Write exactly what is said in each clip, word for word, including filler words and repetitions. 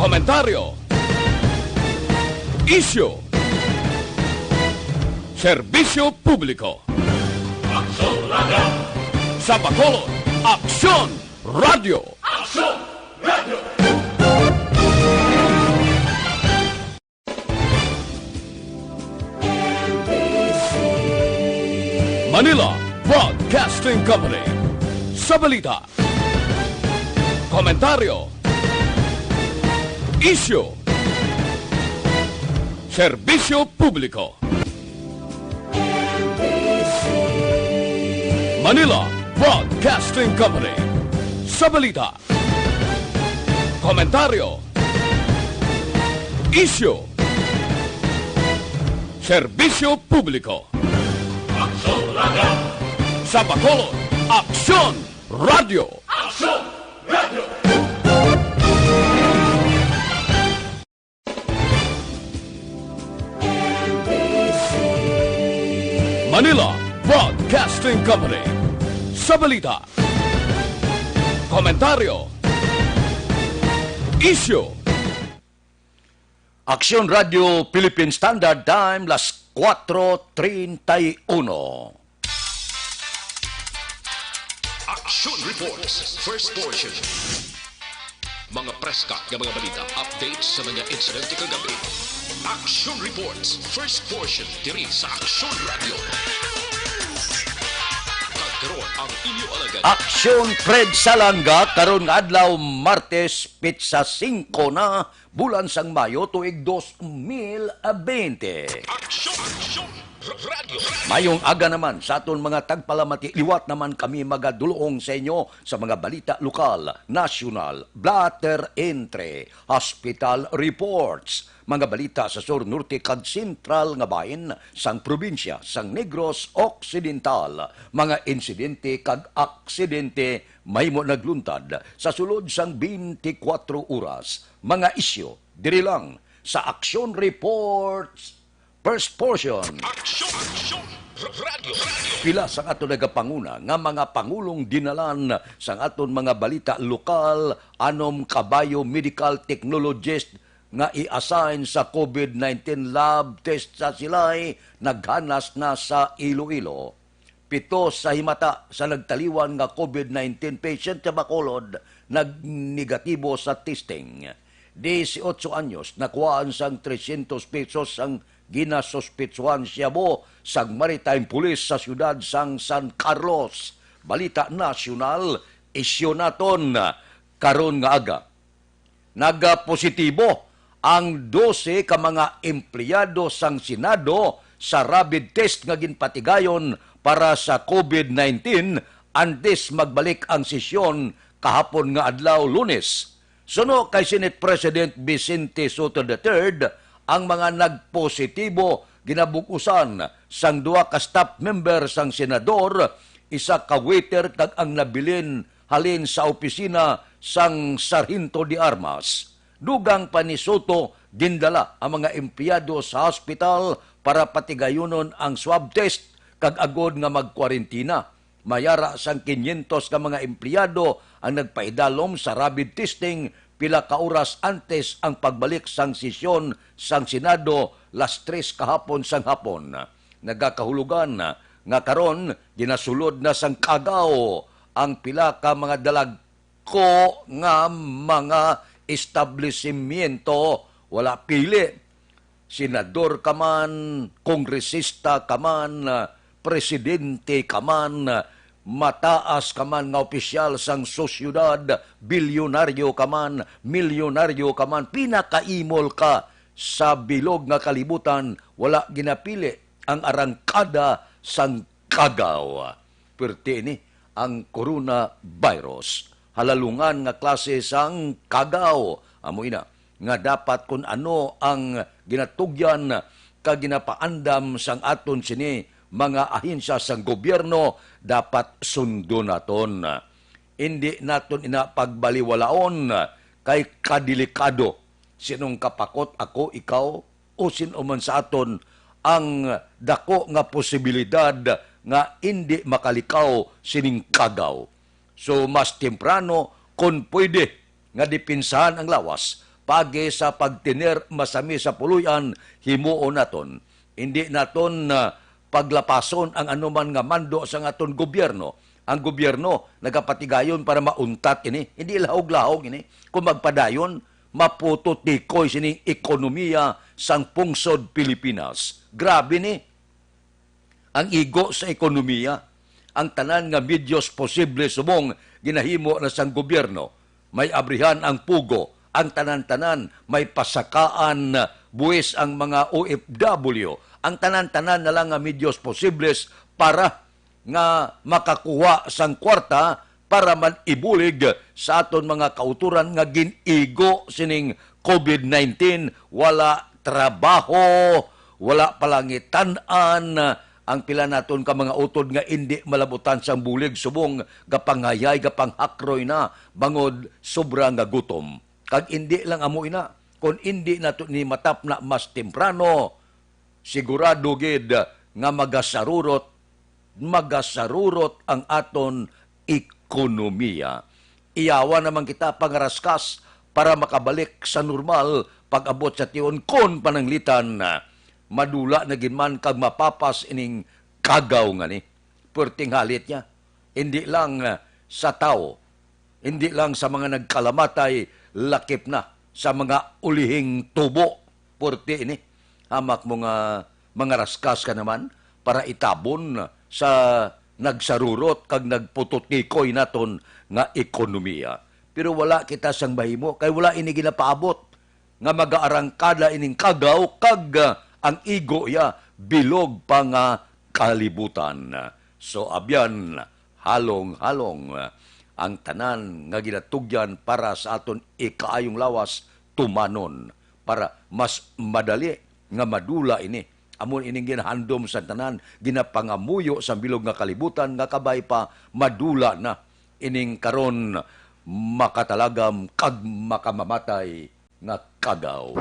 Komentaryo. Isyu. Serbisyo publiko. Aksyon Radio. Sa Bacolod, Aksyon Radio. Aksyon Radio. Manila Broadcasting Company. Sa balita, komentaryo, isyu, serbisyo publiko. Manila Broadcasting Company. Sa balita, komentaryo, isyu, serbisyo publiko. Aksyon Radio. Sa Bacolod, Aksyon Radio. Aksyon Radio. Manila Broadcasting Company. Sa balita, komentaryo, isyu. Aksyon Radio Philippine Standard Time, las cuatro treinta y uno. Action Reports, first portion. Mga preska nga mga balita, updates sa mga insidente kagabi. Action Reports, first portion, diri sa Action Radio. Kag karon ang inyo alagad. Aksyon Fred Salanga, karon nga adlaw, Martes, petsa singko na, bulan sang Mayo, tuig dos mil bente. Aksyon! Aksyon! R-, Radyo! Mayong aga naman sa aton mga tagpalamati. Liwat naman kami magadulong sa inyo sa mga balita lokal, nasyonal, blotter, entre, hospital reports, mga balita sa sur, norte, kag sentral nga bahin sang probinsya sang Negros Occidental, mga insidente kag aksidente mahimo nagluntad sa sulod sang twenty-four oras, mga isyu diri lang sa Action Reports, first portion. Action! Action! R-, Radyo! Radyo! Pila sang aton nagapanguna nga mga pangulong dinalan sang aton mga balita lokal, anom ka biomedical technologist nga i-assign sa COVID nineteen lab test sa Silay naghanas na sa Iloilo. Pito sa himata sa nagtaliwan nga COVID nineteen patient sa Bacolod nagnegatibo sa testing. Dieciocho anyos, nakuhaan sang trescientos pesos ang ginasuspetsuhan shabu sang Maritime Police sa siyudad sang San Carlos. Balita nasyonal, isyu naton karon nga aga. Nagapositibo ang dose ka mga empleyado sang Senado sa rapid test nga ginpatigayon para sa COVID nineteen antes magbalik ang sesyon kahapon nga adlaw, Lunes. Suno kay Senate President Vicente Sotto the third, ang mga nagpositibo ginabug-usan sang duha ka staff member sang senador, isa ka waiter, kag ang nabilin halin sa opisina sang Sarhento de Armas. Dugang pa ni Sotto, gindala ang mga empleyado sa hospital para patigayunon ang swab test kag agod nga magkwarentina. May ara sang quinientos ka mga empleyado ang nagpaidalom sa rapid testing pila ka oras antes ang pagbalik sang sesyon sang Senado, las tres kahapon sang hapon. Nagakahulugan nga karon ginasulod na sang Cagao ang pila ka mga dalagko nga mga establisimyento, wala pili. Senador ka man, kongresista ka man, presidente ka man, mataas ka man nga opisyal sang sosyedad, bilyonaryo ka man, milyonaryo ka man, pinakaimol ka sa bilog nga kalibutan, wala ginapili ang arangkada sang Cagao. Perti ini ang coronavirus. Halalungan nga klase sang Cagao. Amo ina nga dapat kun ano ang ginatugyan kag ginapaandam sang aton sini mga ahensya sang gobyerno, dapat sundon naton. Indi naton ina pagbaliwalaon kay kadelikado. Sinong kapakot, ako, ikaw, o sin-o man sa aton ang dako nga posibilidad nga indi makalikaw sining Cagao. So, mas temprano, kon pwede, nga depensahan ang lawas, Paagi sa pagtener masami sa puloy-an, himuon naton. Indi naton, ah, paglapason ang anuman nga mando sang aton gobyerno. Ang gobyerno nagapatigayon para mauntat ini. Hindi lahog-lahog ini. Kung magpadayon, mapututikoy sining ekonomiya sang pungsod Pilipinas. Grabe ni ang igo sa ekonomiya. Ang tanan nga medios posible subong ginahimo na sang gobyerno. May abrihan ang pugo, ang tanan-tanan may pasakaan, buwis ang mga O F W. Ang tanan-tanan na lang nga medios posibles para nga makakuha sang kwarta para man ibulig sa aton mga kautoran nga gin-igo sining covid nineteen, wala trabaho, wala palangitan-an, ang pila naton ka mga utod nga indi malabutan sang bulig subong gapanghayay, gapanghakroy na bangod sobra nga gutom. Kag indi lang amo ina, kon indi nato ni matapna mas temprano, sigurado gid nga magasarurot, magasarurot ang aton ekonomiya. Iyawa naman kita pangaraskas para makabalik sa normal pag-abot sa tion kon pananglitan madula na gid man kag mapapas ining kagaw nga ni. Perting halit niya, hindi lang, ah, sa tawo, hindi lang sa mga nagkalamatay, lakip na sa mga ulihing tubo. Purti ini. Hamak mo nga mangaraskas ka naman para itabon sa nagsarurot kag nagpututikoy naton nga ekonomiya. Pero wala kita sang mahimo kay wala ini ginapaabot nga magaarangkada ining kagaw kag, ah, ang igo iya bilog pa nga kalibutan. So, abyan, halong-halong, ah, ang tanan nga ginatugyan para sa aton ikaayong lawas tumanon para mas madali nga madula ini. Amo ining ginahandom sa tanan, ginapangamuyo sa bilog nga kalibutan nga kabay pa madula na ining karon makatalagam kag makamamatay nga kagaw.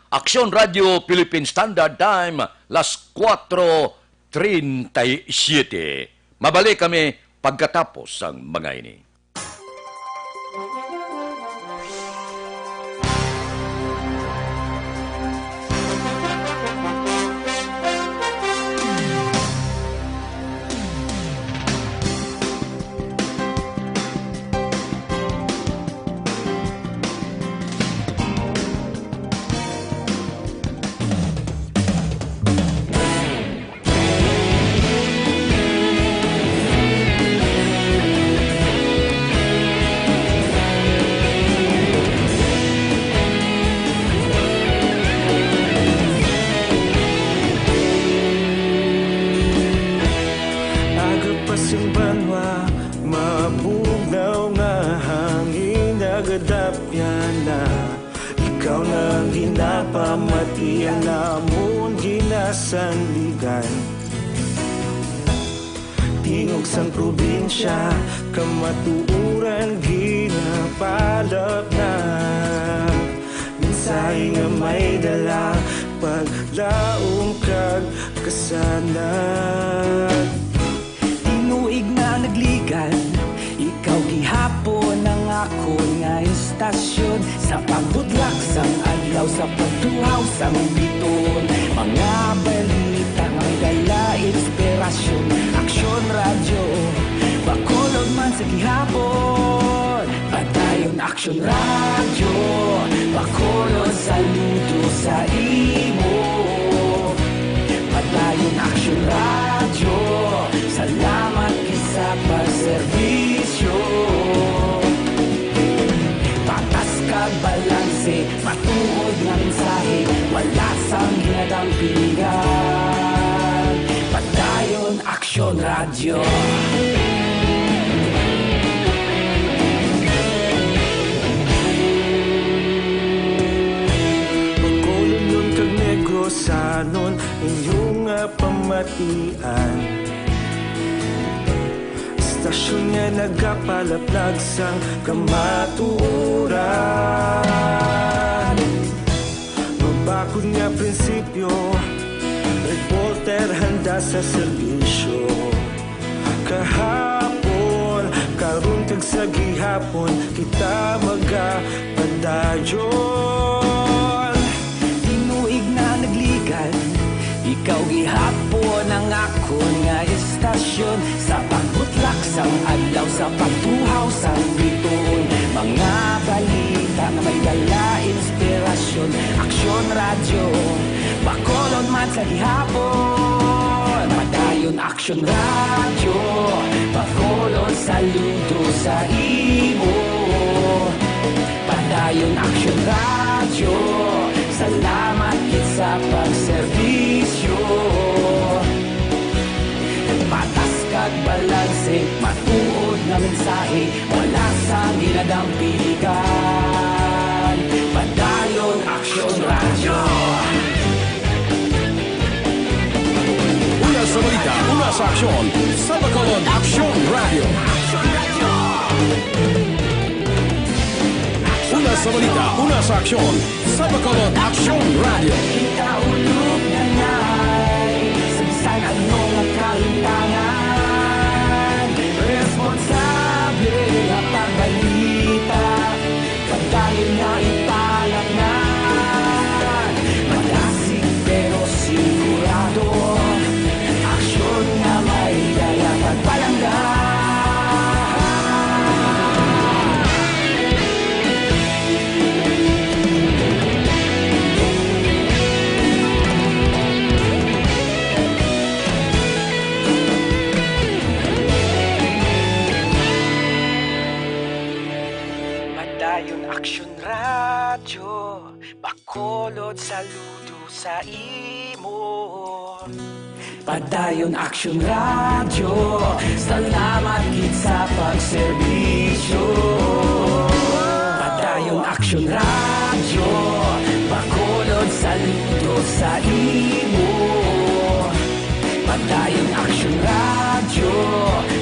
Aksyon Radio Philippine Standard Time, las kuwatro treinta y siete. Mabalik kami pagkatapos sang mga ini. Aga pa sing banwa, mabugnaw nga hangin nagadapyan na. Ikaw na ang ginapamatian namon ginasandigan. Tingog sang probinsya, kamatuoran ginapalapnap. Mensahe nga may dala, paglaom kag kasanag. Tinuig na nagligan, ikaw gihapon ang akon nga istasyon. Sa pagbutlak sang adlaw, sa pagtuhaw sang biton, mga balita nga may dala inspirasyon. Aksyon Radyo, Bacolod man sa gihapon. Padayon Aksyon Radyo, Bacolod, saludo sa imo. Padayon Aksyon Radyo, salamat gid sa pagserbisyo. Patas kag balanse, matuod nga mensahe, wala sang ginadampingan. Padayon Aksyon Radyo. Bacolodnon kag Negrosanon, inyo nga pamatian. Istasyon nga nagapalaplag sang kamatuoran. Mabakod nga prinsipyo, reporter handa sa serbisyo. Kahapon, karon, kag sa Gihapon kita magapadayon. Tinuig na nagligad, ikaw gihapon ang akon nga istasyon. Sa pagbutlak sang adlaw, sa pagtuhaw sang bituon, mga balita nga may dala inspirasyon. Aksyon Radyo, Bacolod man sa gihapon. Padayon Aksyon Radyo, Bacolod, saludo sa imo. Padayon Aksyon Radyo, salamat gid sa pagserbisyo. Patas kag balanse, matuod nga mensahe, wala sang ginadampigan. Padayon Aksyon Radyo. Una sa balita, una sa aksyon, sa Bacolod Aksyon Radyo. Una sa balita, una sa aksyon, sa Bacolod Aksyon Radyo. Kita ulog na nay, sa bisan ano nga kalimtangan, responsable nga pagbalita. Padayon nga ipalatnan, malasig pero sigurado. Aksyon nga may dala pagpalangga. Padayon Aksyon Radyo, Bacolod, saludo sa imo. Padayon Aksyon Radyo, salamat gid sa pagserbisyo. Padayon Aksyon Radyo, Bacolod, saludo sa imo. Padayon Aksyon Radyo,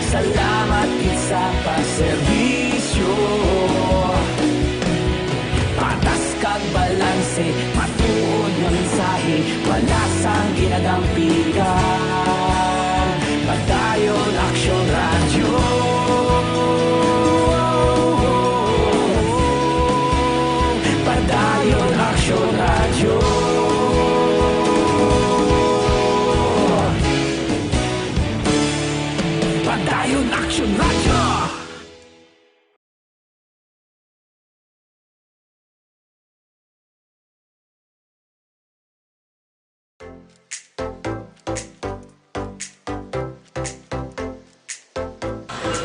salamat gid sa pagserbisyo. Patas kag balanse, matuod nga mensahe, wala sang ginadampigan. Padayon Aksyon Radyo. Padayon Aksyon Radyo. Padayon Aksyon Radyo.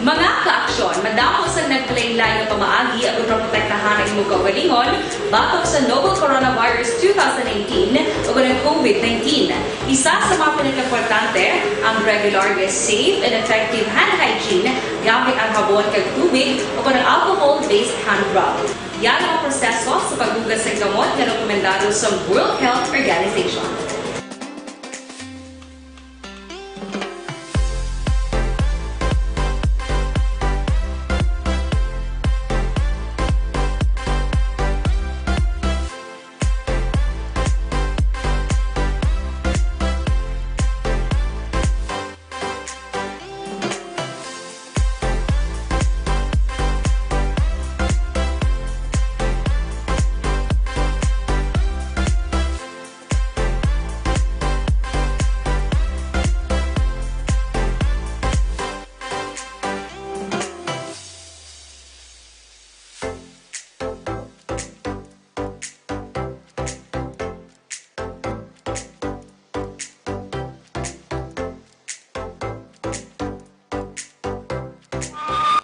Mga kaaksyon, madamo sang naglain-lain nga pamaagi aron maprotektahan ang imong kaugalingon batok sa novel coronavirus two thousand nineteen o ang COVID nineteen. Isa sa mga pinakaimportante ang regular nga safe and effective hand hygiene gamit ang habon kag tubig o ang alcohol-based hand rub. Yara ang proseso sa paghugas sang gamot nga rekomendado sa World Health Organization.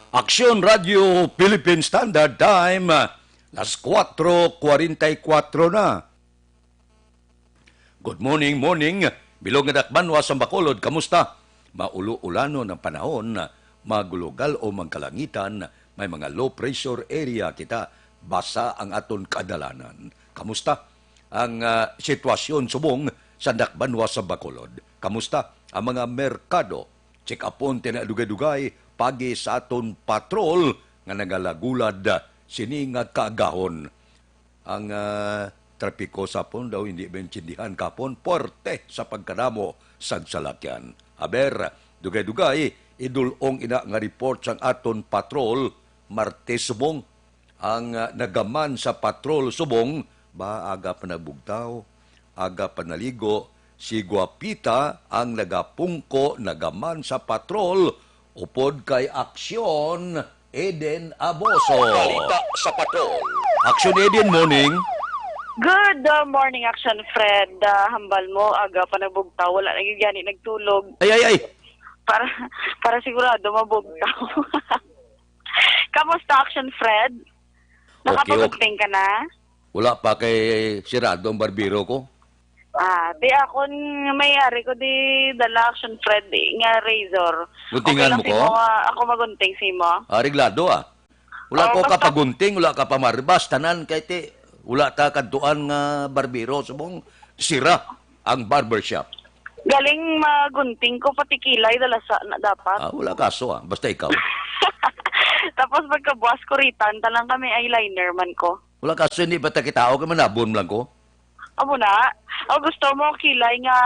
Aksyon Radyo Philippine Standard Time, las kuwatro kwarenta y kuwatro na. Good morning, morning. Bilog nga dakbanwa sa Bacolod, kamusta? Maulo-ulanon ang panahon, maglugal o magkalangitan, may mga low pressure area kita, basa ang aton kadalanan. Kamusta ang, ah, sitwasyon subong sa dakbanwa sa Bacolod? Kamusta ang mga merkado? Check upon tinadugay-dugay pagi sa aton patrol nga nagalagulad sini nga kaagahon. Ang, ah, trapiko sa hapon daw hindi maintindihan kahapon, puwerte sa pagkadamo sang salakyan. Aber, dugay-dugay, idul-ong ina nga report sang aton patrol Martes subong ang, ah, nagaman sa patrol subong ba aga pa nagbugtaw, aga pa naligo, si Guapita ang nagapungko nagaman sa patrol upod kay Aksyon Eden Aboso. Balita sa patrol. Aksyon Eden, morning. Good, uh, morning, Action Fred. Uh, hambal mo, aga pa nagbugtaw, wala na gyud gani nagtulog. Ay, ay, ay. Para para sigurado mabugtaw. Kamusta, Action Fred? Okay, okay. Nakapagunting ka na? Wala pa, kay sirado ang barbero ko. Ah, di ako n-, may ari ko di dala, Action Fred, nga razor. Guntingan mo ko? Okay lang sa imo, ah, ako magunting sa imo? Areglado, ah. Wala ko kapagunting, wala ka pamarbas, tanan kay ti, wala ta kadtuan nga barbero, subong sira ang barbershop. Galing magunting ko, pati kilay, dala sa na dapat. Ah, wala kaso, ah. Basta ikaw. Tapos pagkabuas, kuritan, talang kami eyeliner man ko. Wala kaso, hindi ba ta kitao kay manabon lang ko? Amo na. O, gusto mo kilay nga,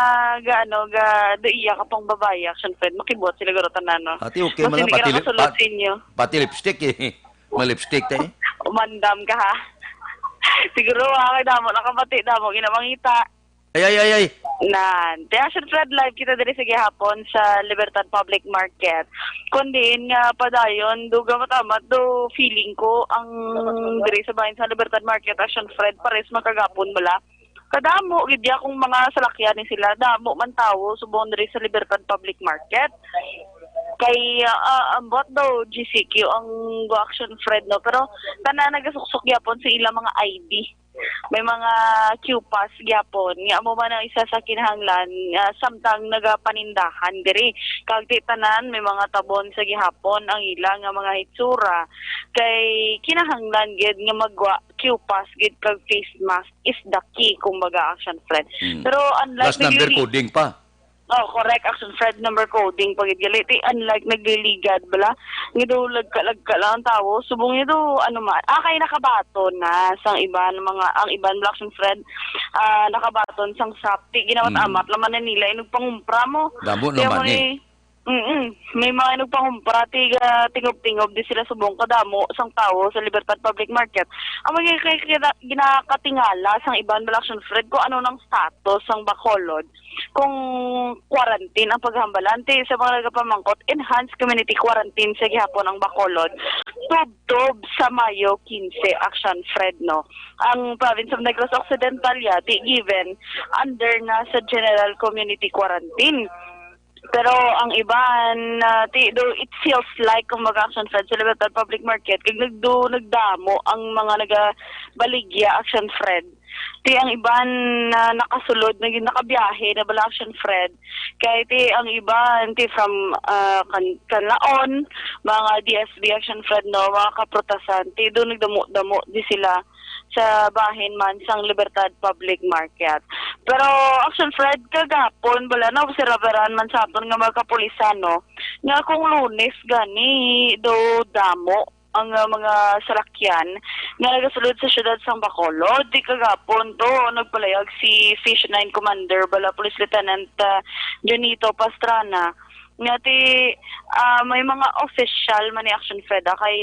ga, ano, ga, do iya ka pang babayi, Action Fred, makibuhat sila garo tanan, no? Ati, okay. Mas man lang, hindi ka pati lip-, nakasulod pa-, sa inyo. Pati lipstick, eh. May lipstick, eh. Umandam ka, ha? Siguro, ah, kay damo na ka pati, damo ginamangita. Ay, ay, ay, ay. Nan, te, Action Fred, live kita diri sa gihapon sa Libertad Public Market. Kun diin nga padayon, do gamat-amat, do feeling ko ang diri sa bahin sa Libertad Market, Action Fred, pares man kagapon bala. Kadamo gid ya kung mga salakyan ni sila, damo man tawo subong diri sa Libertad Public Market. Kay, ah, ah, ambot daw G C Q ang go-action, Fred, no? Pero tanan nagasuksok gyapon sa ilang mga I D. May mga Q pass gyapon. Nga amo man ang isa sa kinahanglan nga samtang nagapanindahan diri. Kag di tanan may mga tabon sa gihapon ang ila nga mga hitsura. Kay kinahanglan gid nga magwa Q pass gid kag face mask is the key, kumbaga, Action Fred. Mm. Pero unlike Plus number nagli-, coding pa. Oh, correct, Action Fred, number coding pa gid gali. Ti, unlike nagliligad bala, nga daw lagka-lagka lang ang tawo. Subong niya daw, ano man, ah, kay nakabaton na sang iban, mga, ang iban bala, Action Fred, ah, nakabaton sang sap. Ti, ginamat-amat Mm. lang man na nila, inugpangumpra mo. Damo Kaya naman mo eh. ni, Mm-mm. May mga nagpangumpra, tiga tingob-tingob di sila subong kadamo sang tawo sa Libertad Public Market. Ang mga kay, kay, ginakatingala sang iban bala, Action Fred, kung ano nang status sang Bacolod, kung quarantine ang paghambalan. Ti sa mga nagapamangkot, enhanced community quarantine sa gihapon ang Bacolod, tubtob sa Mayo quince, Action Fred, no? Ang province of Negros Occidental, ya, ti given under na sa general community quarantine. Pero ang iban, ah, ti, do, it feels like, kumbaga, Action Fred, sa Libertad Public Market, kag nagdo, nagdamo ang mga nagabaligya, Action Fred. Ti, ang iban na nakasulod, naging nakabiyahe na bala, Action Fred. Kay ti, ang iban, ti, from, ah, Can-, Canlaon, mga D S B, Action Fred, no, mga kaprutasan, ti, do nagdamo-damo di sila sa bahin man sang Libertad Public Market. Pero, Action Fred, kagapon bala, naobserbaran man sa aton nga mga kapulisan, no, nga kung Lunes gani do damo ang, ah, mga salakyan nga nagasulod sa siyudad sang Bacolod. Di kagapon to, nagpalayag si Fish Nine Commander bala, Police Lieutenant, ah, Junito Pastrana, nga ti, ah, may mga official man ni Action Fred, ah, kay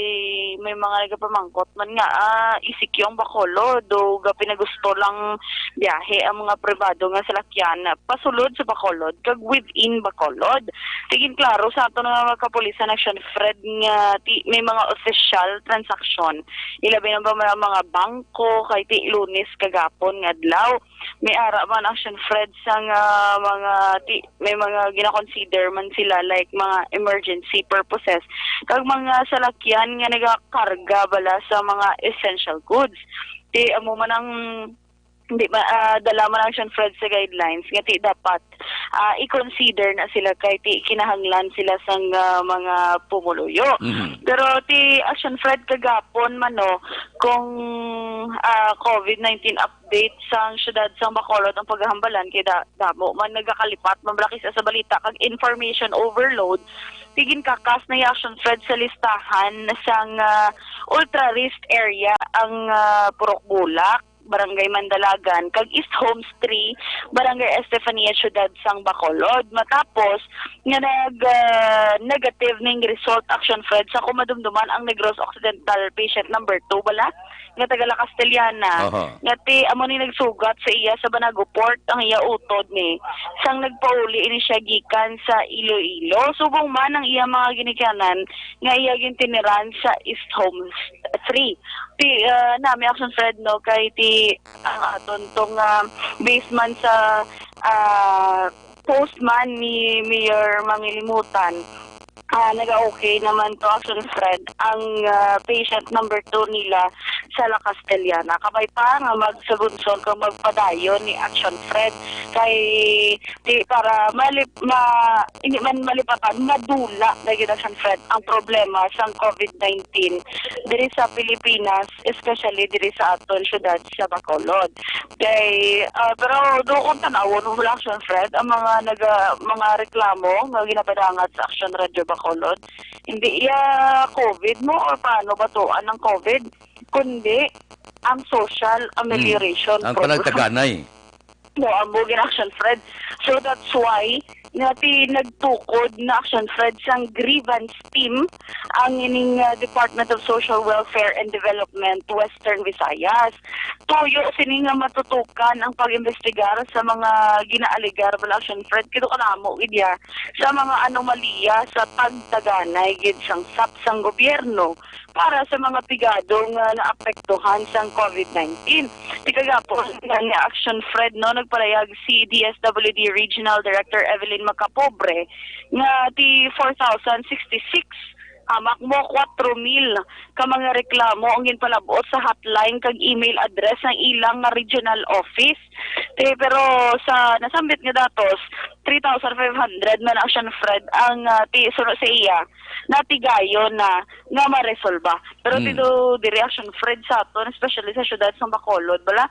may mga nagapamangkot man nga, ah, E C Q ang Bacolod, do ga pinagusto lang biyahe ang mga pribado nga salakyan pasulod sa Bacolod kag within Bacolod. Ti ginklaro sa aton nga mga kapulisan, Action Fred, nga ti, may mga official transaksyon, ilabi na ba mga, mga bangko, kay ti Lunes kagapon nga adlaw. May ara man, Action Fred, sang, ah, mga ti-, may mga gina-consider man sila like mga emergency purposes kag mga salakyan nga nagakarga bala sa mga essential goods. Ti amo man ang di ma-, ah, dala man, Action Fred, sa guidelines nga ti dapat, ah, i-consider na sila kay ti kinahanglan sila sang, ah, mga pumuluyo. Mhm. Pero ti Action Fred, kagapon man, no, kung, ah, COVID nineteen update sang siyudad sang Bacolod ang paghahambalan, kay da-, damo man nagakalipat, mabalakis sa balita kag information overload. Ti ginkakas na, Action Fred, sa listahan sang, ah, ultra risk area ang, ah, Purok Bulak, Barangay Mandalagan, kag East Homes three, Barangay Estefania, Siyudad sang Bacolod. Matapos nga nag, ah, negative ning result, Action Fred, sa kumadumduman ang Negros Occidental patient number two, bala, nga taga La Castellana, Aha. nga ti amo ni nagsugat sa iya sa Banago Port ang iya utod ni sang nagpauli ini siya gikan sa Iloilo. Subong man ang iya mga ginikanan nga iya gintiniran sa East Homes three. Ti, ah, nami, Action Fred, no, kay ti ang aton tong, ah, base man sa, ah, post man ni Mayor Mangilimutan, ah, naga-okay naman to, Action Fred, ang, ah, patient number two nila sa La Castellana. Kabay pa nga magsagunson kung magpadayon ni Action Fred kay di para malip-, ma-, hindi man malipatan, madula na gid, Action Fred, ang problema sang covid nineteen diri sa Pilipinas, especially diri sa aton syudad sa Bacolod. Kay, ah, pero do kung tanawon mo lang, Action Fred, ang mga naga-, mga reklamo nga ginapadangat sa Action Radio Bacolod, hindi iya covid mo or paano batuan ang covid, kundi ang social amelioration Hmm. Ang program. Panagtaganay. No, amo gid, Action Fred. So that's why nga ti nagtukod na, Action Fred, sang grievance team ang ining, ah, Department of Social Welfare and Development Western Visayas. Tuyo sini nga matutukan ang pag-imbestigar sa mga ginaalegar, bala, Action Fred, kay do kadamo gid ya sa mga anomalya sa pagtaganay gid sang sap sang gobyerno para sa mga pigado nga naapektuhan sang covid nineteen. Ti kagapon nga ni Action Fred, no, nagpalayag si D S W D Regional Director Evelyn Macapobre nga ti four thousand sixty-six, hamak mo, kwatro mil ka mga reklamo ang ginpalab-ot sa hotline kag email address sang ilang nga regional office. Ti, pero sa nasambit nga datos, three thousand five hundred man, Action Fred, ang, ah, ti, suno sa iya, natigayon na nga maresolba. Pero Mm. ti do diri, Action Fred, sa aton, especially sa siyudad sang Bacolod, bala,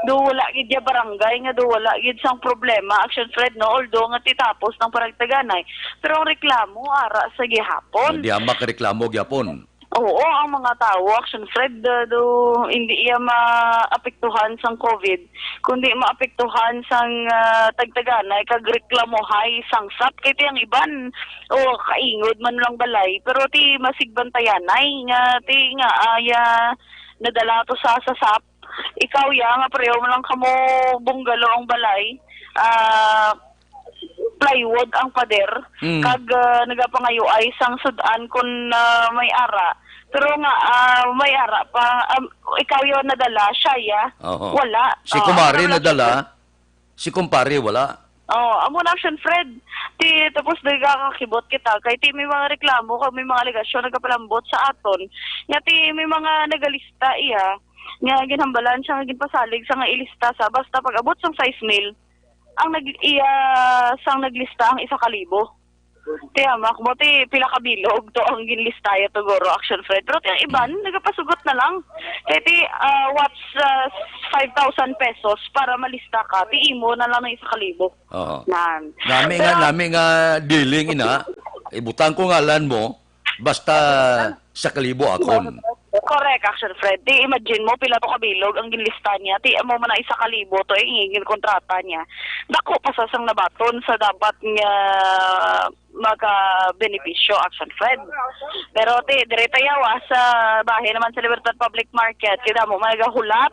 do wala gid ya barangay nga do wala gid sang problema, Action Fred, no? Although nga titapos ng paragtaganay, pero ang reklamo ara sa gihapon. Di hamak reklamo gyapon. Oo, ang mga tawo, Action Fred, uh, do hindi iya maapektuhan sang covid, kundi maapektuhan sang, ah, tagtaganay kag reklamohay sang sap. Kay ti ang iban, o kaingod man lang balay, pero ti masigbantayanay nga ti nga aya nadala to sa, sa sap. Ikaw ya nga pareho mo lang kamo bungalo ang balay, ah, plywood ang pader, Mm. kag, ah, nagapangayuay sang sud-an kun, ah, may ara. Pero nga, ah, may ara pa, um, ikaw ya nadala, siya ya. Oho. Wala. Si Ah, kumare wala siya. Nadala, si kumpare wala. Oh, amo na, Action Fred. Ti, tapos nagakakibot kita kay ti may mga reklamo kag may mga alegasyon nagapalambot sa aton. Nga ti may mga nagalista iya nga ginhambalan siya nga ginpasalig sa nga ilista sa basta pag-abot sang sais mil ang nag-, iya sang naglista ang isa ka libo. Ti, hamak mo, ti pila ka bilog to ang ginlista ya to, guro, Action Fred. Pero ti ang iban, nagapasugot na lang. Kay ti, ah, what's, ah, five thousand pesos para malista ka, ti imo na lang ng isa ka libo. Oo. Nan. Nami nga, Pero nami nga dealing ina, ibutang ko ngalan mo, basta sa kalibo akon. Correct, Action Fred. Ti imagine mo, pila to ka bilog ang ginlista niya. Ti amo man ang isa ka libo to, eh, ang kontrata niya. Dako pa sa sang nabaton sa dapat nga maka-benepisyo, Action Fred. Pero ti, dire tayawa sa bahin naman sa Libertad Public Market, kay damo man nagahulap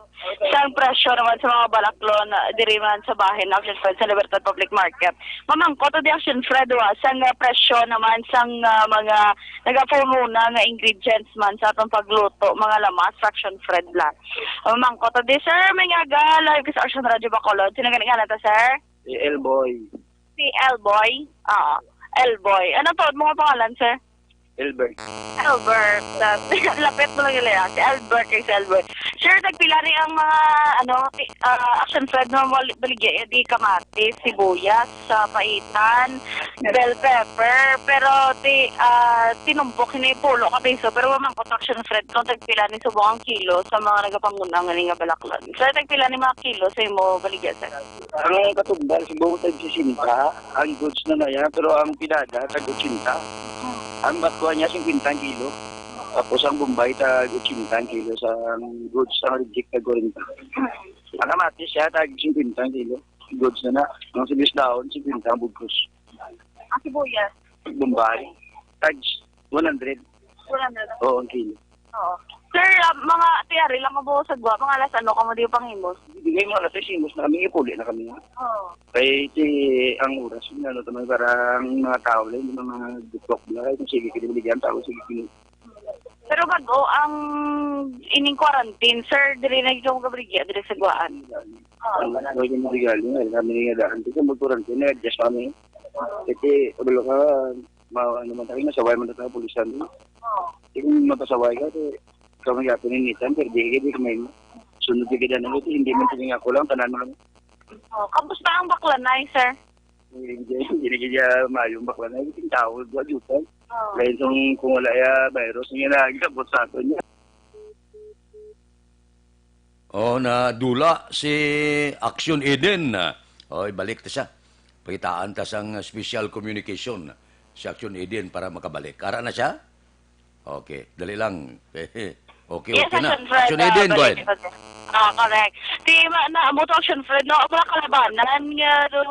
sang presyo naman sa mga balaklon, ah, diri man sa bahin, Action Fred, sa Libertad Public Market. Mamangkot di, Action Fred, wa, sang, ah, presyo naman sang, ah, mga nagapumuna nga ingredients man sa atong pagluto, mga lamas, Action Fred lang. Mamangkot di, sir, may ngaga, live ka sa Action Radio Bacolod. Sino gani nga ta, sir? Si Elboy. Si Elboy? Oo. Elboy. Ano to? Mga pangalan, sir? Elbert. Elbert. Ah, lapit mo lang yun, ah. Si Elbert kay si Elboy. Sir, tagpila ni ang mga, ano, ti-, ah, Action Fred, no, mali-, baligya, eh, di kamatis, sibuyas, sa paitan, bell pepper, pero ti-, ah, tinumpok ini pulo ka piso, pero mamangkot, Action Fred, kung tagpila ni subong ang kilo sa mga nagapangunang nga balaklon. Sir, tagpila ni mga kilo sa imo baligya, sir? Ang katumbal, subong tag sesenta, ang goods na na yan, pero ang pinada, tag otsenta. Ang bakuan niya, singkwenta ang kilo. Tapos ang Bombay, tag eighty ang kilo. Sa goods, ang reject, tag forty. Ang kamatis siya, tag fifty ang kilo. Goods na na. Ang sibuyas daon, fifty ang bugkos. Ang sibuyas? Bombay, tag one hundred. One hundred? Oo, ang kilo. Oo. Sir, ah, mga tiyari lang mo sa gwa, mga alas ano ka mo di panghimos? Bigay mo alas sais, himos na kami, ipuli na kami. Oo. Kay ti ang oras, ano, naman para ang mga tao lang, yung mga duklok na, kung sige, kaya bigyan tao, sige, kini. Pero bago ang ining quarantine, sir, diri na gyud mo gabrigya diri sa Guaan. Oo. Ang lagi mo regalo nga, kami nga daan. Kasi mag-quarantine, na-adjust kami. Kasi, kabalo ka, ma-, ano man tayo, masaway man tayo, pulisan. Oo. Kasi kung mapasaway ka, kasi kami nga pininitan, pero di ka, di ka may sunod ka dyan. Kasi hindi man tingin ako lang, tanan mo lang. Oh, kamusta ang baklanay, sir? Hindi, hindi na kaya mayo ang baklanay. Kasi tao, dua juta. Oh. Lain kung, kung wala ya virus, nga nagkabot sa ato niya. Oh, nadula si Action Eden. Oh, ibalik ta siya. Pakitaan ta sang special communication si Action Eden para makabalik. Ara na siya? Okay, dali lang. Okay, okay Yes, na. Action Fred, Action ah, Eden, go balik ahead. ko dyan. Ah, correct. Ti, ma-, na, amo to, Action Fred, no? Ang mga kalabanan nga, do,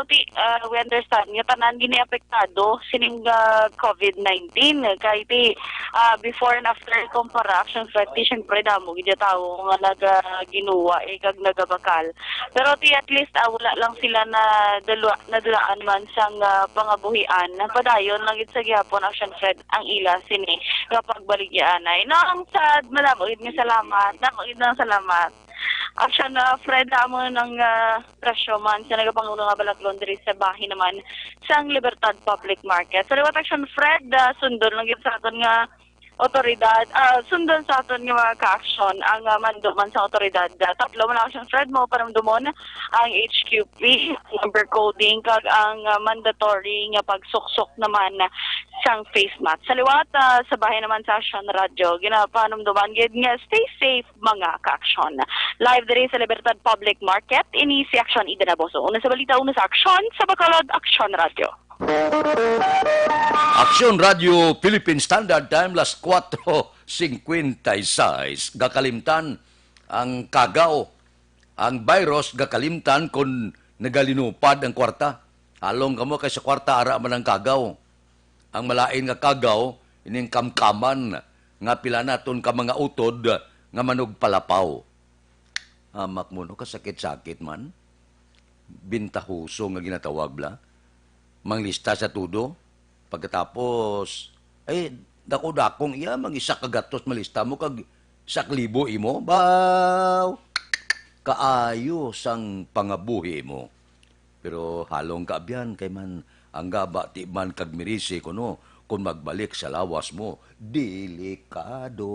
ti, ah, we understand nga tanan gini apektado sining, ah, covid nineteen. Kay ti, ah, before and after kumpara, Action Fred, ti, syempre, damo gid ya tawo nga nagaginuwa, eh, kag nagabakal. Pero ti, at least, ah, wala lang sila na dalwa-, nadulaan man sang, ah, pangabuhian. Padayon lang gid sa gihapon, Action Fred, ang ila sini nga pagbaligyaanay. No, ang sad, madamo gid nga salamat. Damo gid nga salamat. Action, ah, Fred, amo nang, ah, presyo man sa nagapangulo nga balaklon diri sa bahin naman sang Libertad Public Market. Sa liwat, Action Fred, ah, sundon lang gid sa aton nga otoridad, ah, sundon sa aton nga mga ka-action ang, ah, mando man sa otoridad. Ah, tatlo man ang Action Fred, mo panumdumon ang H Q P, number coding, kag ang, ah, mandatory nga pagsuksok naman sang face mask. Sa liwat, ah, sa bahin naman sa Action Radio, ginapanumduman gid nga stay safe, mga ka-action. Live diri sa Libertad Public Market, ini si Action Eden Aboso. Una sa balita, una sa aksyon, sa Bacolod, Action Radio. Action Radio Philippine Standard Time, las kuwatro singkwenta y seis. Gakalimtan ang kagaw. Ang virus gakalimtan kon nagalinupad ang kwarta. Halong kamo kay sa kwarta ara man ang kagaw. Ang malain nga kagaw, ining kamkaman nga pila naton ka mga utod nga manugpalapaw. Amak mo, no, kasakit-sakit man. Bintahoso nga ginatawag, bla. Manglista sa tudo. Pagkatapos, eh, dako-dakong iya, mang isa ka gatos malista mo, kag isa ka libo imo. Baw! Kaayo sang pangabuhi mo. Pero halong kaabyan, kay man, ang gaba, ti man kag mirisi, kuno, kung magbalik sa lawas mo, delikado.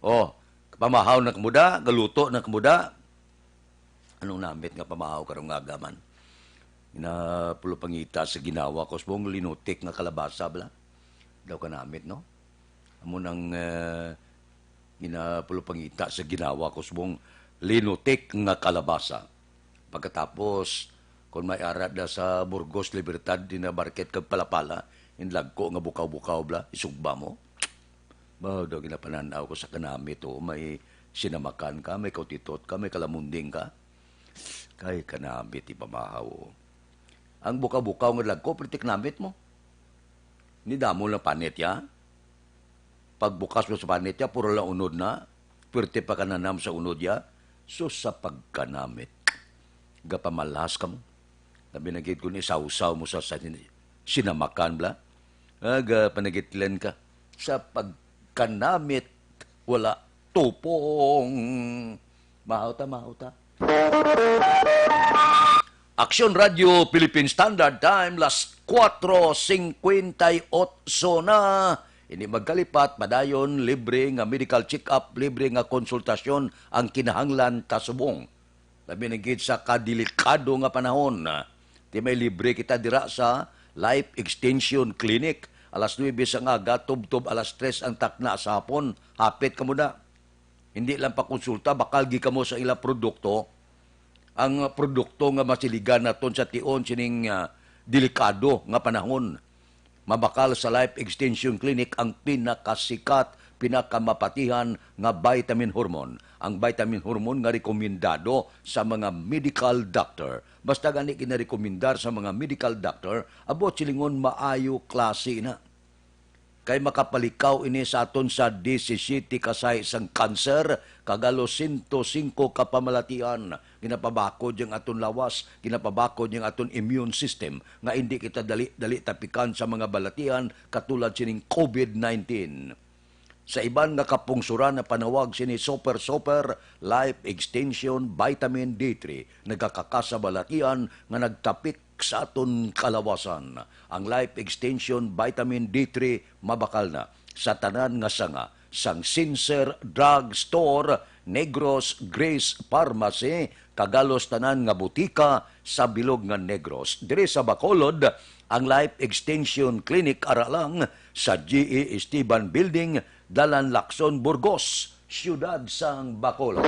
Oh, pamahaw na kamo da, galuto na kamo da. Anong namit nga pamahaw karong aga man? Ina, pulo pangita sa ginawa ko, subong linutik nga kalabasa, bala? Daw ka namit, no? Amo nang, eh, ina, pulo pangita sa ginawa ko, subong linutik nga kalabasa. Pagkatapos, kung may arat na sa Burgos, Libertad, di na market kag Palapala, in lagko nga bukaw-bukaw, bala, isugba mo. Ba, daw ginapanan-aw ko sa kanamit, oh. May sinamakan ka, may kautitot ka, may kalamunding ka. Kay kanamit, ipamahaw, oh. Ang bukaw-bukaw nga lagko, perti kanamit mo. Ni damo lang panit, ya. Pagbukas mo sa panit, ya, puro lang unod na. Perti pa kananam sa unod, ya. So, sa pagkanamit, gapamalhas ka mo. Labi na gid kung isawsaw mo sa, sa sin-, sinamakan, bala. Aga, panagitlan ka. Sa pagkanamit, wala tupong. Mahaw ta, mahaw ta. Aksyon Radio Philippine Standard Time, las kuwatro singkwenta y otso na. Ini magkalipat, padayon, libre nga medical check-up, libre nga konsultasyon ang kinahanglan ta subong. Labi na gid sa kadelikado nga panahon. Ti may libre kita dira sa Life Extension Clinic. Alas nuebe sa aga, tubtob alas tres ang takna sa hapon. Hapit kamo na. Hindi lang pakonsulta, bakal gid kamo sa ila produkto. Ang produkto nga masiligan naton sa tion sining, ah, delikado nga panahon. Mabakal sa Life Extension Clinic ang pinakasikat, pinakamapatihan nga vitamin hormone. Ang vitamin hormone nga rekomendado sa mga medical doctor. Basta gani ginarekomendar sa mga medical doctor, abot silingon maayo klase na. Kay makapalikaw ini sa aton sa disisiete ka sahi sang kanser, kag halos sento singko ka pamalatian. Ginapabakod ang aton lawas, ginapabakod ang aton immune system, nga indi kita dali-dali tapikan sa mga balatian katulad sining covid nineteen. Sa iban nga kapungsoran, napanawag sini Super Super Life Extension Vitamin D three, nagakakasa balatian nga nagtapik sa aton kalawasan. Ang Life Extension Vitamin D three mabakal na sa tanan nga sanga, sang Sincere Drug Store, Negros Grace Pharmacy, kag halos tanan nga butika sa bilog nga Negros. Diri sa Bacolod, ang Life Extension Clinic ara lang sa G E Esteban Building, Dalan Lacson, Burgos, siyudad sang Bacolod.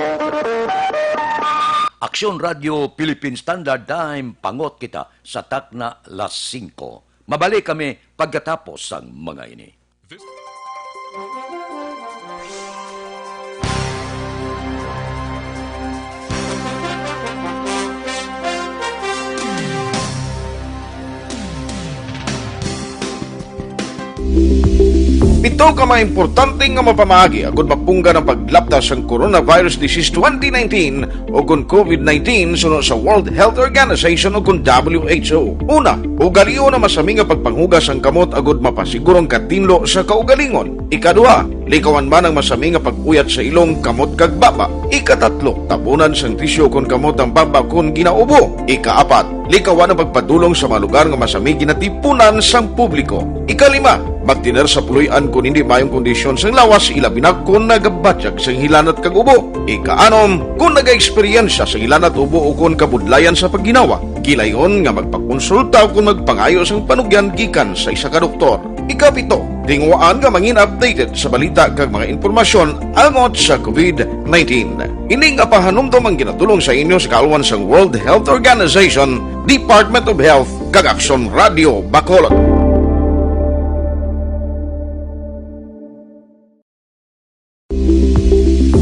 Aksyon Radio Philippine Standard Time, pangot kita sa takna las singko. Mabalik kami pagkatapos sang mga ini. Pito ka mga importante nga mapamaagi agud mapunggan ang paglapta sang coronavirus disease twenty nineteen o kon covid nineteen suno sa World Health Organization o kon W H O. Una, ugalion ang masami nga pagpanghugas sang kamot agud mapasiguro ang katinlo sa kaugalingon. Ikaduha, likawan man ang masami nga pag-uyat sa ilong, kamot, kag baba. Ikatatlo, tabunan sang tisyu kon kamot ang baba kon ginaubo. Ikaapat, likawan ang pagpadulong sa mga lugar nga masami ginatipunan sang publiko. Ikalima, magtener sa puloy-an kon hindi maayong kondisyon sang lawas, ilabi na kon nagabatyag sang hilanat kag ubo. Ikaanom, kon nagaeksperyensya sang hilanat, ubo, o kon kabudlayan sa pagginawa, gilayon nga magpakonsulta o kon magpangayo sang panugyan gikan sa isa ka doktor. Ikapito, tinguhaan nga mangin updated sa balita kag mga impormasyon angot sa covid nineteen. Ini nga pahanumdom ang ginatulong sa inyo sa kaalwan sang World Health Organization, Department of Health, kag Aksyon Radio Bacolod.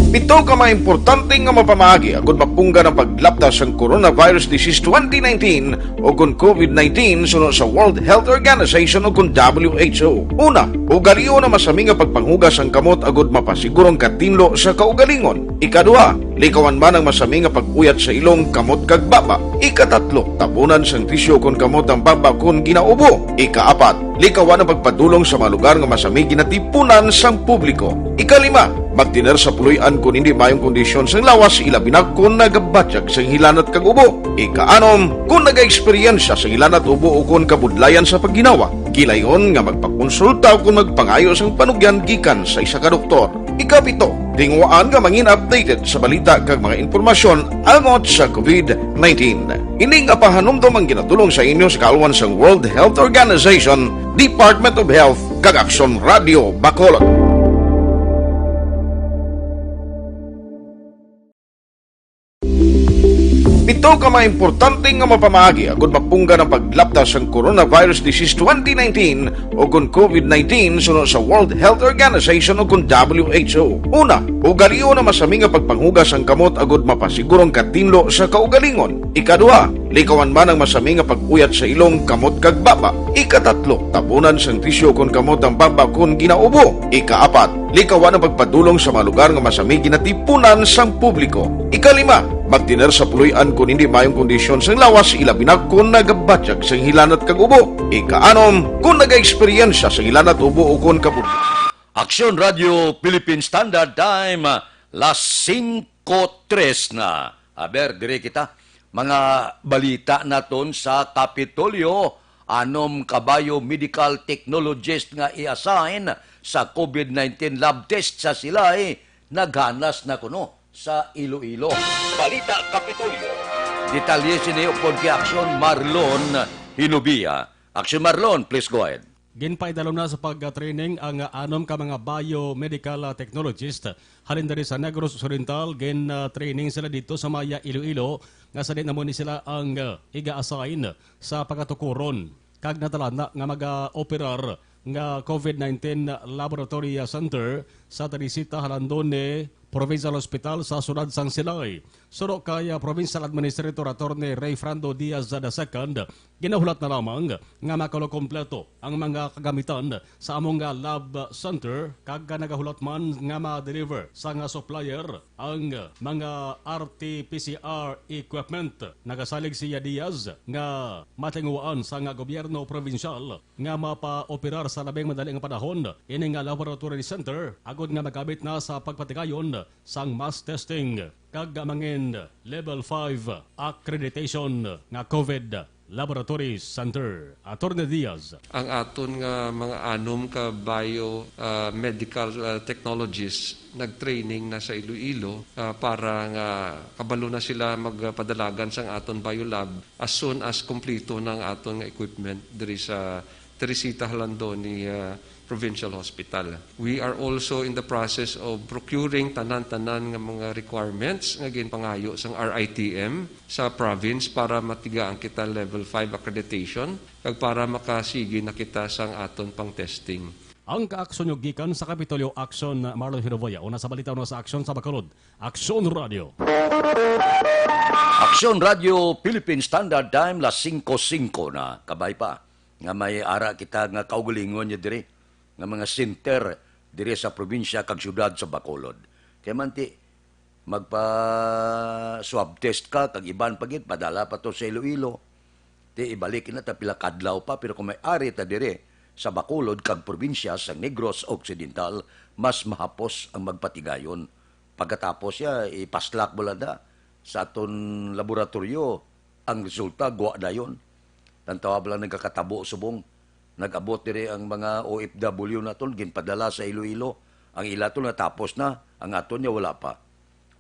Pito ka mga importante nga mapamaagi agud mapunggan ang paglapta sang coronavirus disease twenty nineteen o kon covid nineteen suno sa World Health Organization o kon W H O. Una, ugalion ang masami nga pagpanghugas sang kamot agud mapasiguro ang katinlo sa kaugalingon. Ikaduha, likawan man ang masami nga pag-uyat sa ilong, kamot, kag baba. Ikatatlo, tabunan sang tisyu kon kamot ang baba kon ginaubo. Ikaapat, likawan ang pagpadulong sa mga lugar nga masami ginatipunan sang publiko. Ikalima, magtener sa puloy-an kon hindi maayong kondisyon sang lawas, ilabi na kon nagabatyag sang hilanat kag ubo. Ikaanom, kon nagaeksperyensya sang hilanat, ubo, o kon kabudlayan sa pagginawa, gilayon nga magpakonsulta o kon magpangayo sang panugyan gikan sa isa ka doktor. Ikapito, tinguhaan nga mangin updated sa balita kag mga impormasyon angot sa covid nineteen. Ini nga pahanumdom ang ginatulong sa inyo sa kaalwan sang World Health Organization, Department of Health, kag Aksyon Radio Bacolod. Pito ka mga importante nga mapamaagi agud mapunggan ang paglapta sang coronavirus disease twenty nineteen o kon covid nineteen suno sa World Health Organization o kon W H O. Una, ugalion ang masami nga pagpanghugas sang kamot agud mapasiguro ang katinlo sa kaugalingon. Ikaduha, likawan man ang masami nga pag-uyat sa ilong, kamot, kag baba. Ikatatlo, tabunan sang tisyu kon kamot ang baba kon ginaubo. Ikaapat, likawan ang pagpadulong sa mga lugar nga masami ginatipunan sang publiko. Ikalima, magtener sa puloy-an kon hindi maayong kondisyon sang lawas, ilabi na kon nagabatyag sang hilanat kag ubo. Ikaanom, kon nagaeksperyensya sang hilanat, ubo, o kon kabud- Aksyon Radio Philippine Standard Time, las singko tres na. Aber, diri kita. Mga balita naton sa Kapitolyo, anom ka biomedical technologist nga i-assign sa covid nineteen lab test sa Silay, naghanas na kuno sa Iloilo. Balita Kapitolyo. Detalye sini upod kay Aksyon Marlon Hinubia. Aksyon Marlon, please go ahead. Ginpaidalom na sa pag-training ang anom ka mga biomedical, ah, technologist halin diri sa Negros Occidental. Gin, ah, training sila dito sa Maya, Iloilo, nga sa din amo ni sila ang, ah, iga-assign sa pagatukuron. Kag natalana nga maga-operar nga COVID nineteen Laboratory Center sa Teresita Jalandoni Provincial Hospital sa siyudad sang Silay. Suno kay, ah, Provincial Administrator Attorney Rayfrando Diaz the second, ginahulat na lamang nga makalokompleto ang mga kagamitan sa among nga lab center kag nagahulat man nga ma-deliver sa nga supplier ang mga R T P C R equipment. Nagasalig si Diaz nga matinguhaan sa nga gobyerno probinsyal nga mapaoperar sa labing madali nga panahon ini nga laboratory center agod nga magamit na sa pagpatigayon sang mass testing kag mangin level five accreditation nga COVID Laboratory Center. Attorney Diaz. Ang aton nga mga anom ka bio, ah, medical, ah, technologists nag-training na sa Iloilo, ah, para nga kabalo na sila magpadalagan sang aton biolab as soon as kumplito na ang aton nga equipment diri sa Teresita Jalandoni, ah, Provincial Hospital. We are also in the process of procuring tanan-tanan nga mga requirements nga ginpangayo sang R I T M sa province para matigaan kita level five accreditation kag para makasigi na kita sang aton pang testing. Ang kaaksyon nyo gikan sa Kapitolyo Aksyon, Marlon Hiroboya. Una sa balita, una sa aksyon sa Bacolod. Aksyon Radio. Aksyon Radio, Philippine Standard Time, las singko singko na. Kabay pa nga may ara kita nga kaugalingon niya diri, nga mga center diri sa probinsya kag syudad sa Bacolod. Kay man ti, magpa-swab test ka, kag iban pa gid, padala pa to sa Iloilo. Ti ibalik na ta pila kadlaw pa, pero kung may ari ta diri sa Bacolod kag probinsya sa Negros Occidental, mas mahapos ang magpatigayon. Pagkatapos siya, ipaslak mo lang na sa aton laboratoryo, ang resulta, gwa dayon. Tantawa ba lang nagkakatabo subong? Nag-abot diri ang mga O F W naton, ginpadala sa Iloilo. Ang ila to natapos na, ang aton niya wala pa.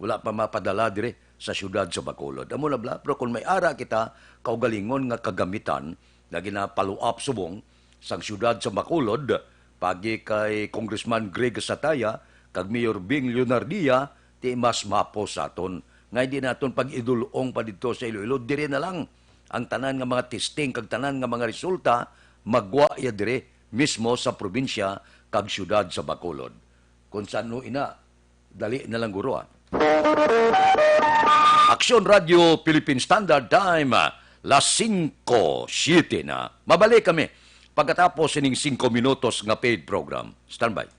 Wala pa mapadala diri sa siyudad sa Bacolod. Amo na bala, pero kung may ara kita kaugalingon nga kagamitan nga gina-follow up subong sang siyudad sa Bacolod, pagi kay Congressman Greg Sataya kag Mayor Bing Leonardia, ti mas mapos sa aton nga hindi naton pag-idulong pa didto sa Iloilo. Diri na lang ang tanan nga mga testing kag tanan nga mga resulta magwa ya diri mismo sa probinsya kag siyudad sa Bacolod. Kung sa ano ina, dali na lang guro, ah. Aksyon Radio Philippine Standard Time, las singko siete na. Mabalik kami pagkatapos sining singko minutos nga paid program. Standby.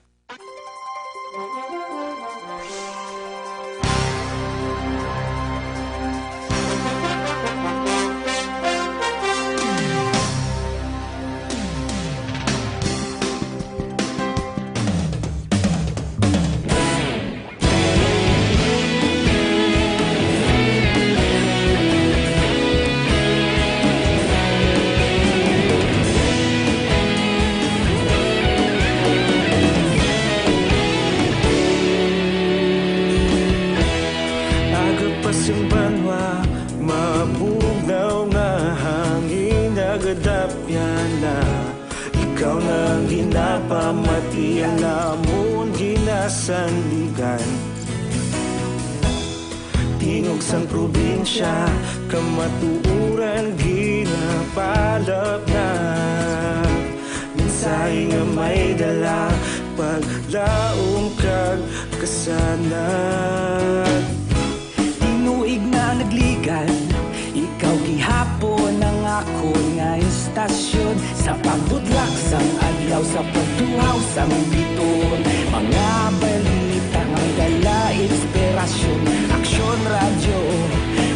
Aga pa sing banwa, mabugnaw nga hangin nagadapyan na. Ikaw na ang ginapamati, ang amon ginasandigan. Tingog sang probinsya, kamatuoran ginapalapnag. Mensahe nga may dala, paglaom kag kasanag. Tinuig na nagligan, ikaw gihapon ang akon nga istasyon. Sa pagbutlak sang adlaw, sa pagtuhaw sang biton, mga balita nga dala inspirasyon. Aksyon Radyo,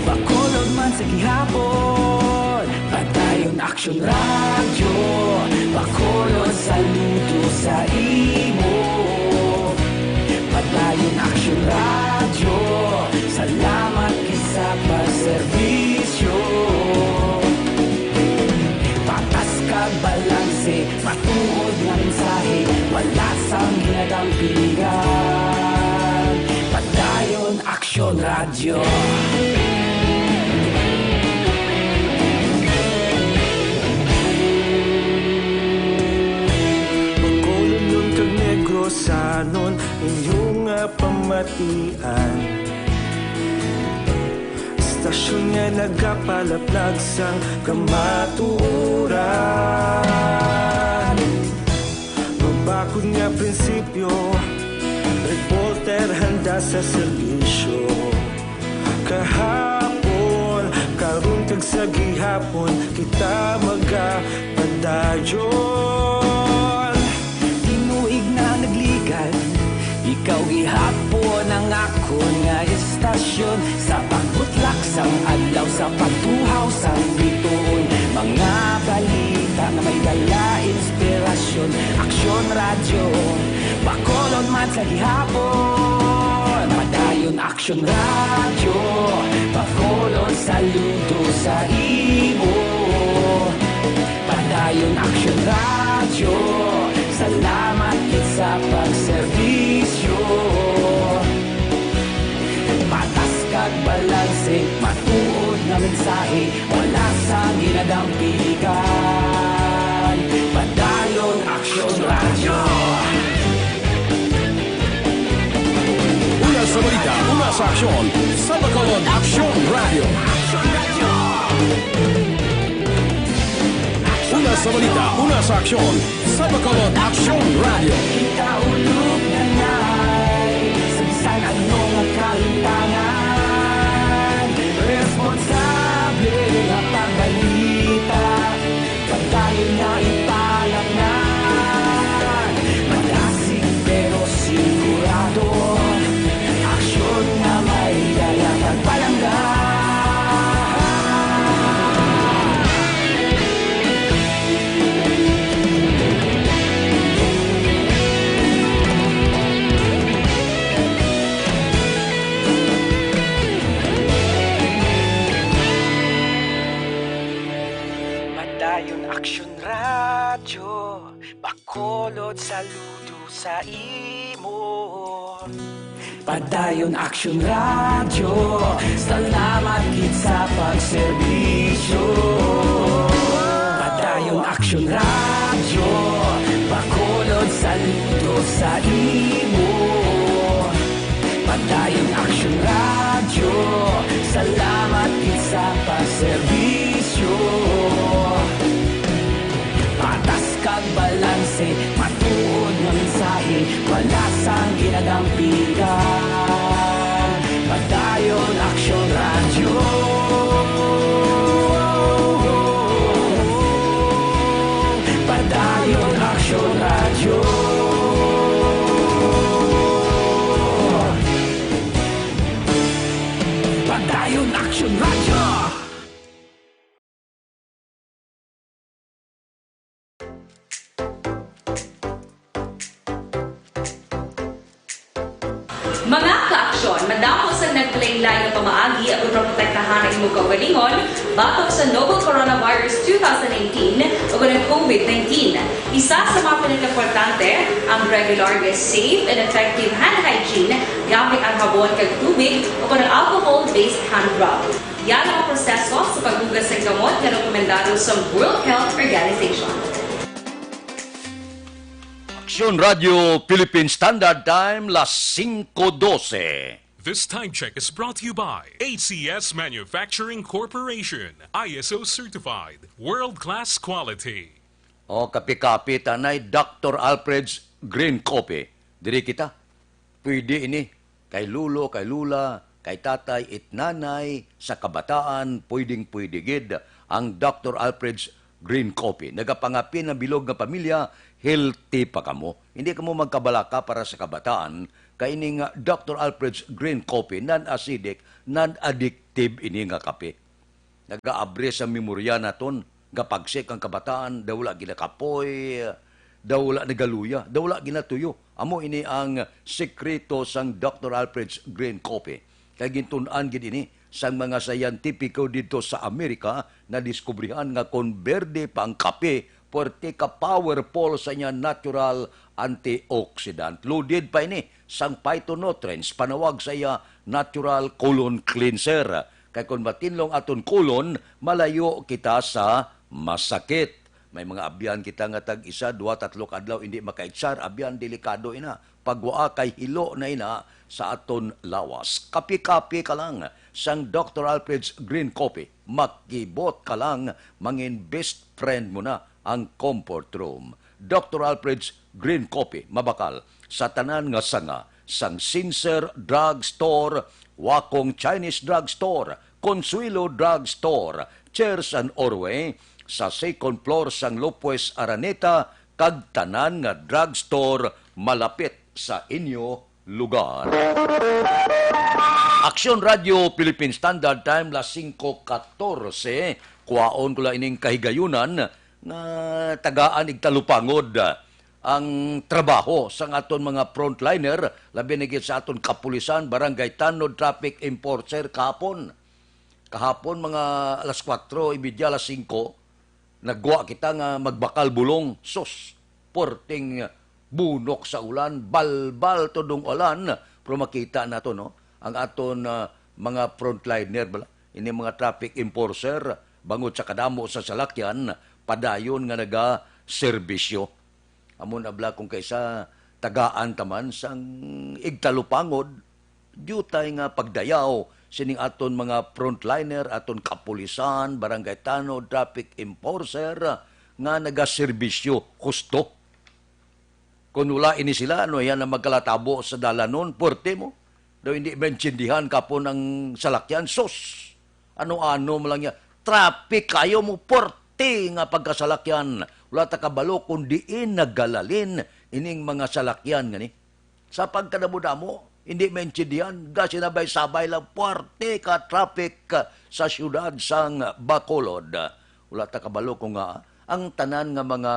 Bacolod man sa gihapon. Padayon Aksyon Radyo, Bacolod, saludo sa imo. Padayon Aksyon Radyo, salamat gid sa pagserbisyo. Patas kag balanse, matuod nga mensahe, wala sang ginadampingan. Padayon Aksyon Radyo. Bacolodnon kag Negrosanon, inyo nga pamatian. Stasyon nga nagapalaplag sang kamatuoran. Mabakod nga prinsipyo, reporter handa sa serbisyo. Kahapon, karon kag sa gihapon, kita magapadayon. Tinuig na ang nagligan, ikaw gihapon ang akon nga estasyon. Sa pagbutlak sang adlaw, sa pagtuhaw sang bituon, mga balita nga may dala inspirasyon. Aksyon Radyo, Bacolod man sa gihapon. Padayon Aksyon Radyo, Bacolod, saludo sa imo. Padayon Aksyon Radyo, salamat gid sa pagserbisyo. Patas kag balanse, matuod nga mensahe, wala sang ginadampigan. Padayon Aksyon Radyo. Una sa balita, una sa aksyon, sa Bacolod Aksyon Radyo. Una sa balita, una sa aksyon, sa Bacolod Aksyon Radyo. Kita ulog na nay, sa bisan ano nga kahintangan, responsable nga pagbalita. Padayon na ipalangnan, madasig pero sigurado. Aksyon nga may dala kag palangga. Padayon Aksyon Radyo, Bacolod, saludo sa imo. Padayon Aksyon Radyo, salamat gid sa pagserbisyo. Padayon Aksyon Radyo, Bacolod, saludo sa imo. Padayon Aksyon Radyo, salamat gid sa pagserbisyo. Patas kag balanse, matuod nga mensahe, wala sang ginadampigan. Padayon Aksyon Radyo. Padayon Aksyon Radyo. Padayon Aksyon Radyo. Mga ka-aksyon, madamo sang nagkalainlain nga pamaagi kon maprotektahan ang imong kaugalingon batok sa novel coronavirus two thousand nineteen o kon ang COVID nineteen. Isa sa mga pinakaimportante ang regular nga safe and effective hand hygiene gamit ang habon kag tubig o kon ang alcohol-based hand rub. Yan ang proseso sa paghugas sang kamot nga rekomendado sa World Health Organization. Aksyon Radyo Philippine Standard Time, las singko dose. This time check is brought to you by A C S Manufacturing Corporation, I S O certified, world-class quality. O, kape-kape, tanay, Doctor Alfred's Green Coffee. Diri kita. Pwede ini. Kay lolo, kay lola, kay tatay, it nanay, sa kabataan, pwedeng-pwede gid ang Doctor Alfred's Green Coffee. Nagapangapin ang bilog nga pamilya, healthy pa kamo. Hindi kamo magkabalaka para sa kabataan, kay ini nga Doctor Alfred's Green Coffee, non-acidic, non-addictive ini nga kape. Nagaabri sa memorya naton, gapagsik ang kabataan, daw wala ginakapoy, daw wala nagaluya, daw wala ginatuyo. Amo ini ang sekreto sang Doctor Alfred's Green Coffee. Kay gintun-an gid ini sang mga siyentipiko didto sa Amerika, nadiskubrihan nga kon berde pa ang kape, puwerte ka powerful sa iya natural antioxidant. Loaded pa ini sang phytonutrients, panawag sa iya natural colon cleanser. Kay kon matinlong aton colon, malayo kita sa masakit. May mga abyan kita nga tag isa, duha, tatlo ka adlaw hindi makaitsar, abyan delikado ina. Pagwaa kay hilo na ina sa aton lawas. Kapi-kapi ka lang. sang Doctor Alfred's Green Coffee. Makibot ka lang, mangin best friend mo na ang comfort room. Doctor Alfred's Green Coffee, mabakal sa tanan nga sanga, sang Sincere Drug Store, Wakong Chinese Drug Store, Consuelo Drug Store, Chairs and Orway, sa second floor sang Lopez Araneta, kag tanan nga drug store malapit sa inyo lugar. Aksyon Radio Philippine Standard Time, las singko katorse. Kuhaon ko lang ining kahigayunan nga tagaan igtalupangod ang trabaho sang aton mga frontliner, labi na gid sa aton kapulisan, barangay tanod, traffic enforcer kahapon. Kahapon, mga alas kuwatro y media, alas singko, nagwa kita nga magbakal bulong. Sus, puwerteng bunok sa ulan, balbal tudong ulan, pero makita nato, no, ang aton, ah, mga frontliner bala, ini mga traffic enforcer, bangod sa kadamo sa salakyan, padayon nga nagaserbisyo. Amo na bala kung kaisa tagaan ta man sang igtalupangod, diutay nga pagdayaw sining aton mga frontliner, aton kapulisan, barangay tanod, traffic enforcer, nga nagaserbisyo husto. Kung wala ini sila, ano yan ang magkalatabo sa dalanon? Puwerte mo. Daw hindi maintindihan kapon ang salakyan. Sus! Ano-ano mo lang yan. Traffic kayo mo, puwerte nga pagkasalakyan. Wala ta kabalo kung diin nagalalin ining mga salakyan nga ni. Sa pagkadamo-damo, hindi maintindihan, gasinabay-sabay lang, puwerte ka traffic sa siyudad sang Bacolod. Wala ta kabalo kung nga ang tanan nga mga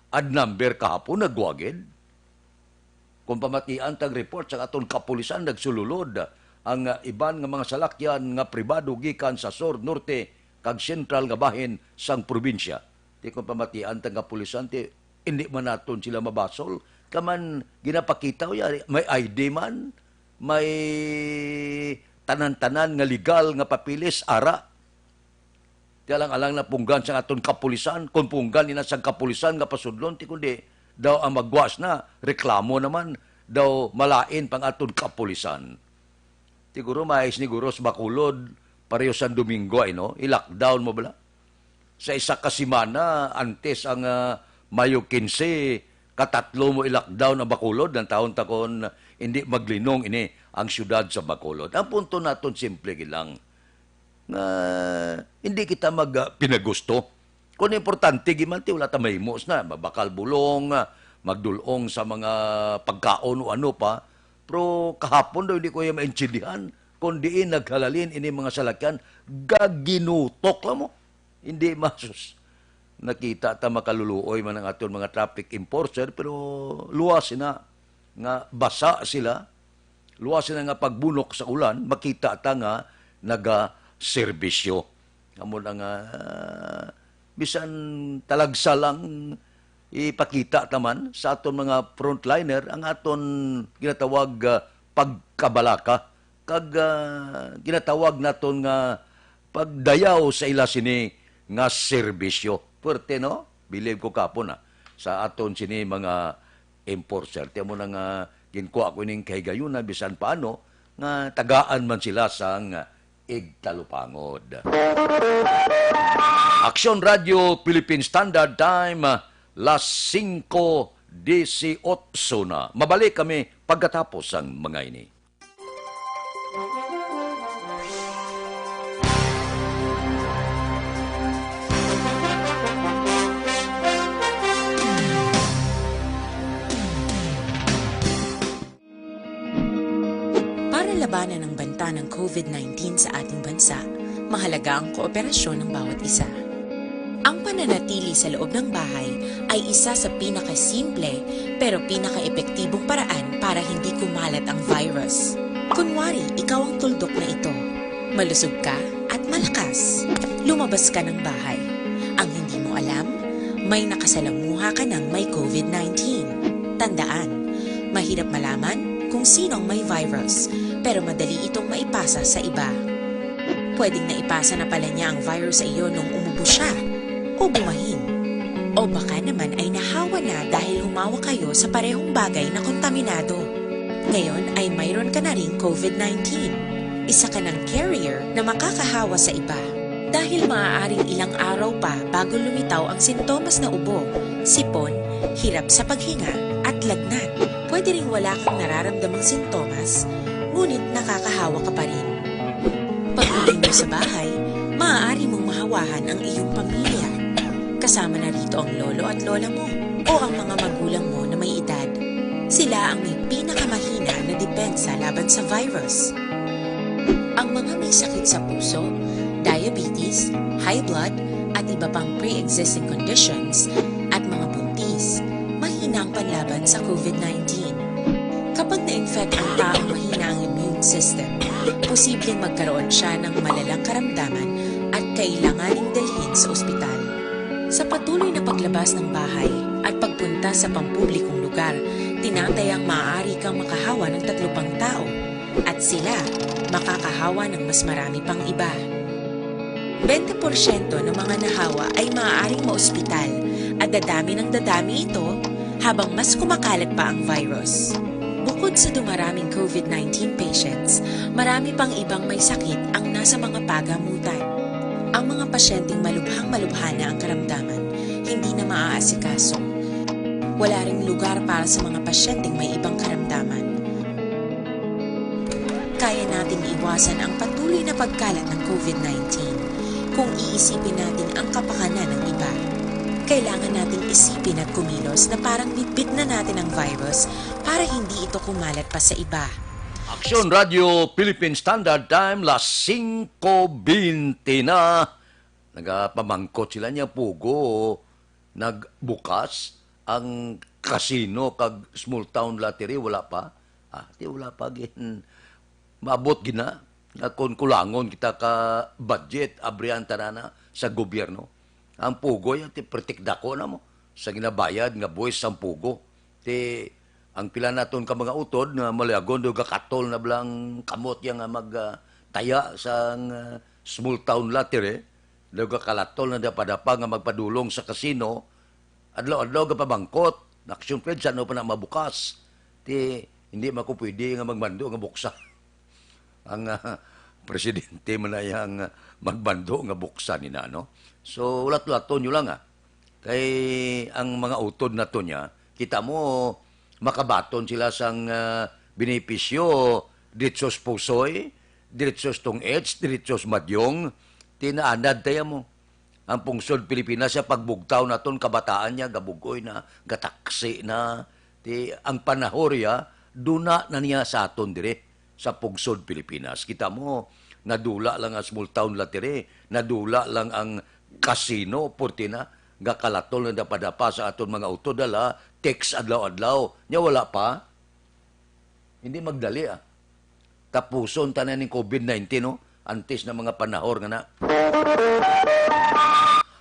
odd number kahapon nagwagid. Kung pamatian tang report sa aton kapulisan, nagsululod ang, ah, iban nga mga salakyan nga pribado gikan sa sur, norte, kag sentral nga bahin sang probinsya. Ti kung pamatian tang kapulisan, ti hindi man naton sila mabasol. Kaman ginapakita, ya, may I D man, may tanan-tanan nga legal nga papeles, ara. Ti alang-alang na punggan sang aton kapulisan, kung punggan ina sang kapulisan nga pasudlon, ti kundi daw ang magwas na, reklamo naman, daw malain pang aton kapulisan. Siguro may siniguros Bacolod, pareho San Domingo, ay, no? I-lockdown mo bala? Sa isa ka semana, antes ang, ah, Mayo kinse, katatlo mo i-lockdown ang Bacolod, ang taon ta kon hindi maglinong ini ang siyudad sa Bacolod. Ang punto naton, simple gid lang, nga hindi kita mag, ah, pinagusto. Kung importante gid man, ti wala ta mahimo na, mabakal bulong, ah, magdulong sa mga pagkaon o ano pa. Pero kahapon daw, hindi ko yung maintindihan kung diin naghalalin ini mga salakyan, gaginutok lang mo. Hindi masus. Nakita ta makaluluoy man ang aton mga traffic enforcer, pero luwas sina nga basa sila, luwas sila nga pagbunok sa ulan, makita ta nga nagaserbisyo. Amo na nga, bisan talagsa lang, ipakita ta man sa aton mga frontliner ang aton ginatawag, ah, pagkabalaka kag, ah, ginatawag naton nga pagdayaw sa ila sini nga serbisyo. Puwerte, no? Bilib ko kapon, ah, sa aton sini mga enforcer. Ti amo na nga ginkuha ko ining kahigayunan bisan paano nga tagaan man sila sang igtalupangod. Aksyon Radio Philippine Standard Time, las singko disiotso na. Mabalik kami pagkatapos sang mga ini. Para labanan ang banta ng covid nineteen sa ating bansa, mahalaga ang kooperasyon ng bawat isa. Ang pananatili sa loob ng bahay ay isa sa pinakasimple pero pinakaepektibong paraan para hindi kumalat ang virus. Kunwari, ikaw ang tuldok na ito. Malusog ka at malakas. Lumabas ka ng bahay. Ang hindi mo alam, may nakasalamuha ka ng may covid nineteen. Tandaan, mahirap malaman kung sino ang may virus, pero madali itong maipasa sa iba. Pwedeng naipasa na pala niya ang virus sa iyo nung umubo siya o bumahin. O baka naman ay nahawa na dahil humawak kayo sa parehong bagay na kontaminado. Ngayon ay mayroon ka na ring covid nineteen. Isa ka ng carrier na makakahawa sa iba. Dahil maaaring ilang araw pa bago lumitaw ang sintomas na ubo, sipon, hirap sa paghinga, at lagnat. Pwede ring wala kang nararamdamang sintomas, ngunit nakakahawa ka pa rin. Pag-uwi mo sa bahay, maaari mong mahawahan ang iyong pamilya. Kasama na rito ang lolo at lola mo o ang mga magulang mo na may edad. Sila ang may pinakamahina na depensa laban sa virus. Ang mga may sakit sa puso, diabetes, high blood, at iba pang pre-existing conditions, at mga buntis, mahina ang panlaban sa COVID nineteen. Kapag na-infect ang taong mahina ang immune system, posibleng magkaroon siya ng malalang karamdaman at kailanganing dalhin sa ospital. Sa patuloy na paglabas ng bahay at pagpunta sa pampublikong lugar, tinatayang maaari kang makahawa ng tatlo pang tao at sila makakahawa ng mas marami pang iba. Bente porsyento ng mga nahawa ay maaaring maospital at dadami ng dadami ito habang mas kumakalat pa ang virus. Bukod sa dumaraming COVID nineteen patients, marami pang ibang may sakit ang nasa mga pagamutan. Ang mga pasyenteng malubhang malubha na ang karamdaman, hindi na maaasikaso. Wala ring lugar para sa mga pasyenteng may ibang karamdaman. Kaya nating iwasan ang patuloy na pagkalat ng COVID nineteen kung iisipin natin ang kapakanan ng iba. Kailangan nating isipin at kumilos na parang bitbit na natin ang virus para hindi ito kumalat pa sa iba. Aksyon Radio Philippine Standard Time, las singko bente na. Nagapamangkot sila niya, Pugo, nagbukas ang casino kag small town lottery, wala pa? Ah, di wala pa gin maabot gina nga kon kulangon kita ka budget, abrihan tanana sa gobyerno. Ang Pugo, yan, ti, pretik dako na mo sa ginabayad nga buwis sang Pugo. Ti, ang pila naton ka mga utod nga maliagon, daw gakatol na bala ang kamot ya nga mag, ah, taya sang, ah, small town lottery, daw gakalatol na dapadapa nga magpadulong sa casino, adlaw-adlaw gapabangkot. Action Fed, sano pa na mabukas? Ti, hindi man ko pwede nga magmando nga buksa. Ang, ah, presidente man na yang, ah, magmando nga buksa ni na, no? So, ulat-ulaton nyo lang, ah. Kay ang mga utod nato niya, kita mo, makabaton sila sang, ah, benepisyo, diretso sa Pusoy, diretso sa Tong-its, diretso sa Madyong, tinaanad tayo mo. Ang pungsod Pilipinas, sa pagbugtaw naton, kabataan niya, gabugoy na, gataksi na. Ti, ang panahorya, duna na niya sa aton dire sa pungsod Pilipinas. Kita mo, nadula lang ang small town lottery, nadula lang ang casino, purti na, gakalatol na dapadapa sa aton mga utod, ala, text adlaw-adlaw. Nya wala pa. Hindi magdali, ah. Tapuson tanan ning COVID nineteen, no? Antes na mga panahor nga na.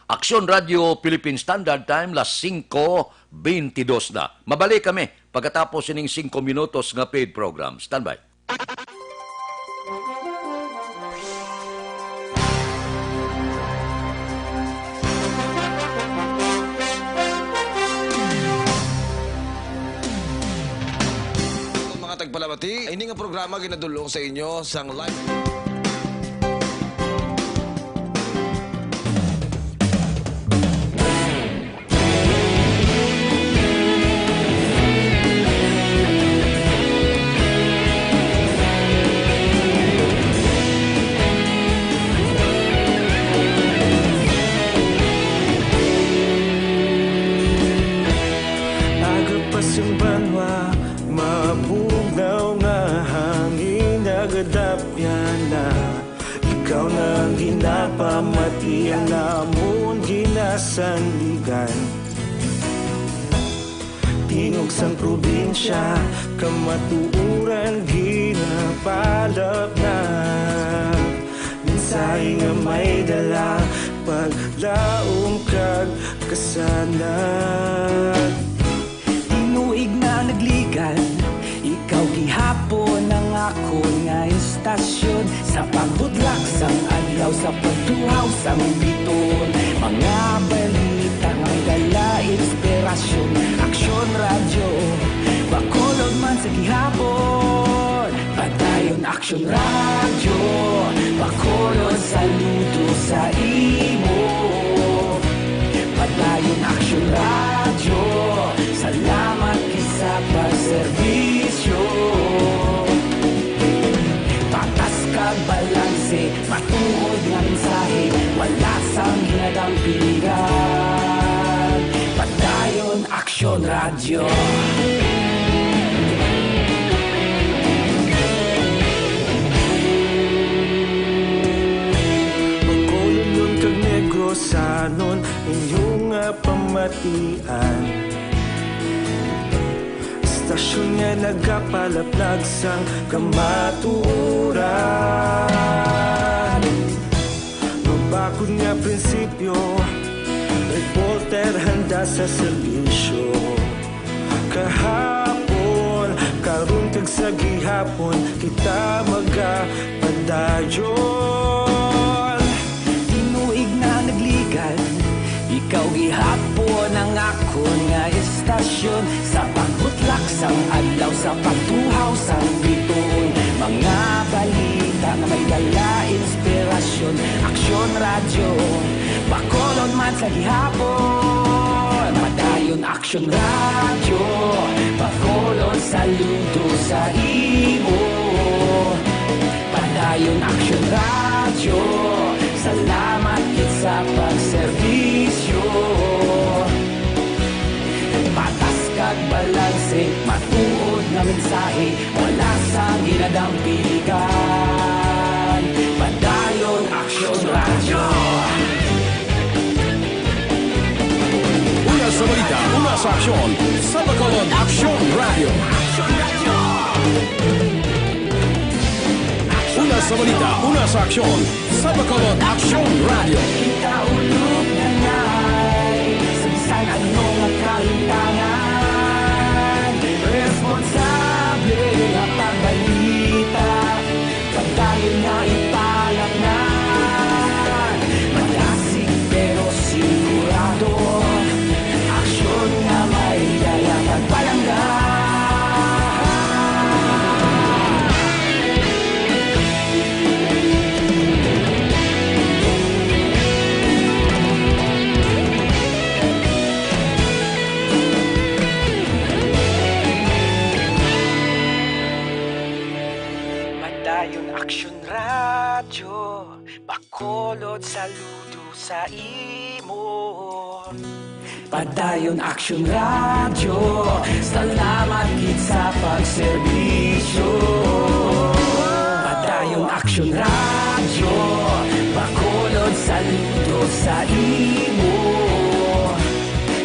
Aksyon Radio Philippine Standard Time, las singko beintidos na. Mabalik kami pagkatapos sining singko minutos nga paid program. Standby. Mga tagpalabati, ini nga programa ginadulong sa inyo sang live. Aga pa sang banwa, mabugnaw nga hangin nagadapyan na. Ikaw na ang ginapamati, ang amon ginasandigan. Tingog sang probinsya, kamatuoran ginapalap na. Mensahe nga may dala, paglaom kag kasanag. Tinuig na nagligan, ikaw gihapon ang akon nga istasyon. Sa pagbudlak sang adlaw, sa pagtuhaw sang biton, mga balita May dala inspirasyon, Aksyon Radyo, Bacolod man sa gihapon. Padayon Aksyon Radyo, Bacolod saludo sa imo. Padayon Aksyon Radyo, salamat kita sa pagserbisyo. Patas kag balanse, matuod nga mensahe, wala sang ginadampigan. Padayon Aksyon Radyo. Bacolodnon kag Negrosanon, inyo nga pamatian. Istasyon nga nagapalaplag sang kamatuoran. Mabakod nga prinsipyo, reporter handa sa serbisyo. Kahapon, karon kag sa gihapon, kita magapadayon. Tinuig na nagligan, ikaw gihapon ang akon nga istasyon. Sa pagbutlak sang adlaw, sa pagtuhaw sang bituon, mga balita nga may dala inspirasyon. Aksyon Radyo, Bacolod man sa gihapon. Padayon Aksyon Radyo, Bacolod saludo sa imo. Padayon Aksyon Radyo, salamat gid sa pagserbisyo. Patas kag balanse, matuod nga mensahe, wala sang ginadampigan. Padayon Aksyon Radyo. Una sa balita, una sa aksyon, sa Bacolod Aksyon Radyo. Una sa balita, una sa aksyon, sa Bacolod Aksyon Radyo. Kita ulog na ngay, sa bisan ano nga kahintangan, responsable nga pagbalita. Padayon nga ipalaknag, malasig pero sigurado. Aksyon nga may dala kag palangga. Padayon Aksyon Radyo, Bacolod saludo sa imo. Padayon Aksyon Radyo, salamat gid sa pagserbisyo. Padayon Aksyon Radyo, Bacolod saludo sa imo.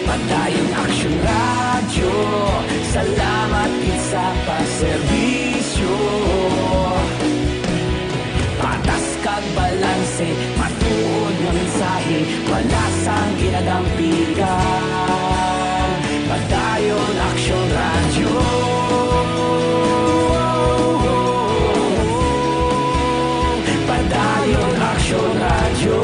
Padayon Aksyon Radyo, salamat gid sa pagserbisyo. Patas kag balanse, matuod nga mensahe, wala sang ginadampigan. Padayon Aksyon Radyo. Padayon Aksyon Radyo.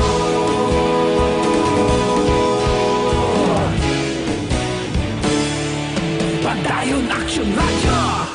Padayon Aksyon Radyo.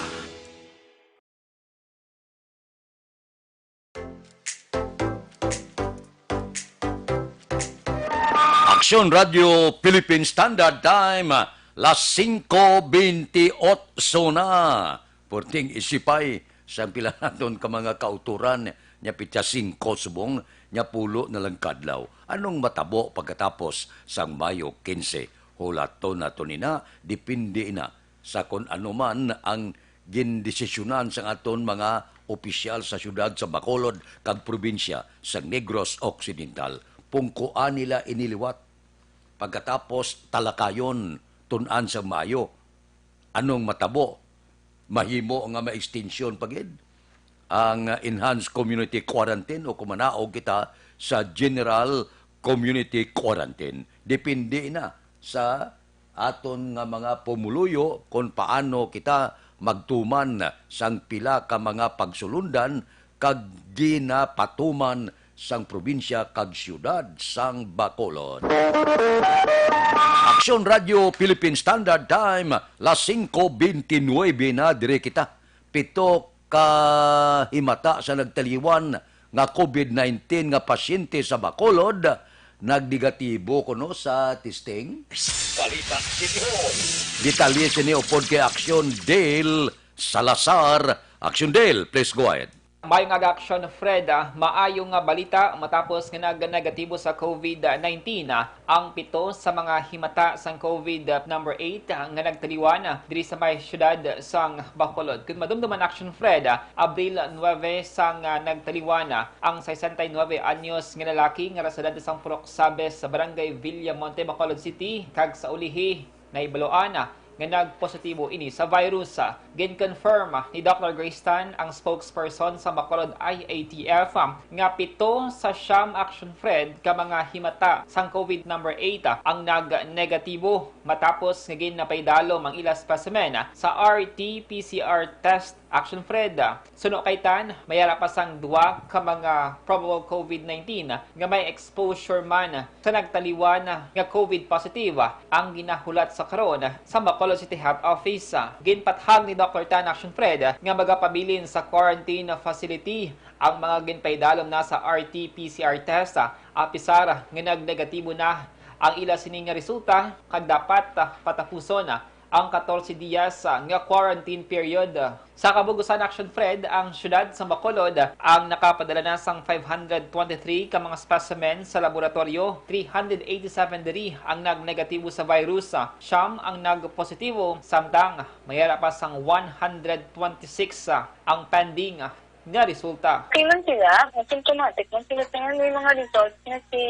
Aksyon Radyo Philippine Standard Time, las singko bentiocho na. Purting isipay sang pila naton ka mga kautoran, nya pitsa singko subong, nya pulo na lang kadlaw. Anong matabo pagkatapos sang Mayo kinse? Hulaton nato nina, depende na sa kon ano man ang gindesisyonan sang aton mga opisyal sa siyudad sa Bacolod kag probinsya sa Negros Occidental. Pungkoan nila ini liwat pagkatapos talakayon tun-an sa maayo. Anong matabo? Mahimo nga ma-extension pa gid ang, uh, enhanced community quarantine o kumanaog kita sa general community quarantine. Depende na sa aton nga mga pumuluyo kon paano kita magtuman sang pila ka mga pagsulundan kag ginapatuman sang probinsya kag siyudad sang Bacolod. Aksyon Radio Philippine Standard Time, las singko bentinuebe na diri kita. Pito ka himata sa nagtaliwan nga covid nineteen nga pasyente sa Bacolod nagnegatibo kuno sa testing. Balita City Hall. Detalye sini upod kay Aksyon Dale Salazar. Aksyon Dale, please go ahead. Maayong aga, Aksyon Fred. Ah, maayo nga balita, matapos nga nag-negatibo sa covid nineteen, ah, ang pito sa mga himata sang covid, ah, number eight, ah, nga nagtaliwan, ah, diri sa may siyudad sang Bacolod. Kung madumduman, Aksyon Fred, ah, Abril nuebe sang, ah, nagtaliwan, ah, ang sesenta y nuebe anyos nga lalaki nga residente sang Purok Sabes sa Barangay Villamonte, Bacolod City, kag sa ulihi, nahibaluan nga nagpositibo ini sa virus. Gin-confirm ni Doctor Grace Tan, ang spokesperson sa Bacolod I A T F, nga pito sa siyam, Action Fred, ka mga himata sang covid number eight ang nagnegatibo matapos nga ginapaidalom ang ila specimen sa R T P C R test, Action Fred. Suno kay Tan, may ara pa sang duha ka mga probable covid nineteen nga may exposure man sa nagtaliwan nga covid positive ang ginahulat sa karon sa Bacolod City Health Office. Ginpathag ni Doctor Tan, Action Fred, nga magapabilin sa quarantine facility ang mga ginpaidalom na sa R T P C R test, apisar nga nagnegatibo na ang ila sini nga resulta, kag dapat patapuson ang katorse diyas nga quarantine period. Sa kabug-usan, Action Fred, ang siyudad sa Bacolod ang nakapadala na sang five hundred twenty-three ka mga specimen sa laboratoryo. Three hundred eighty-seven diri ang nagnegatibo sa virus. Siyam ang nagpositibo, samtang may ara pa sang one hundred twenty-six ang pending nga resulta. Okay man sila, asymptomatic man sila, pero may mga results na si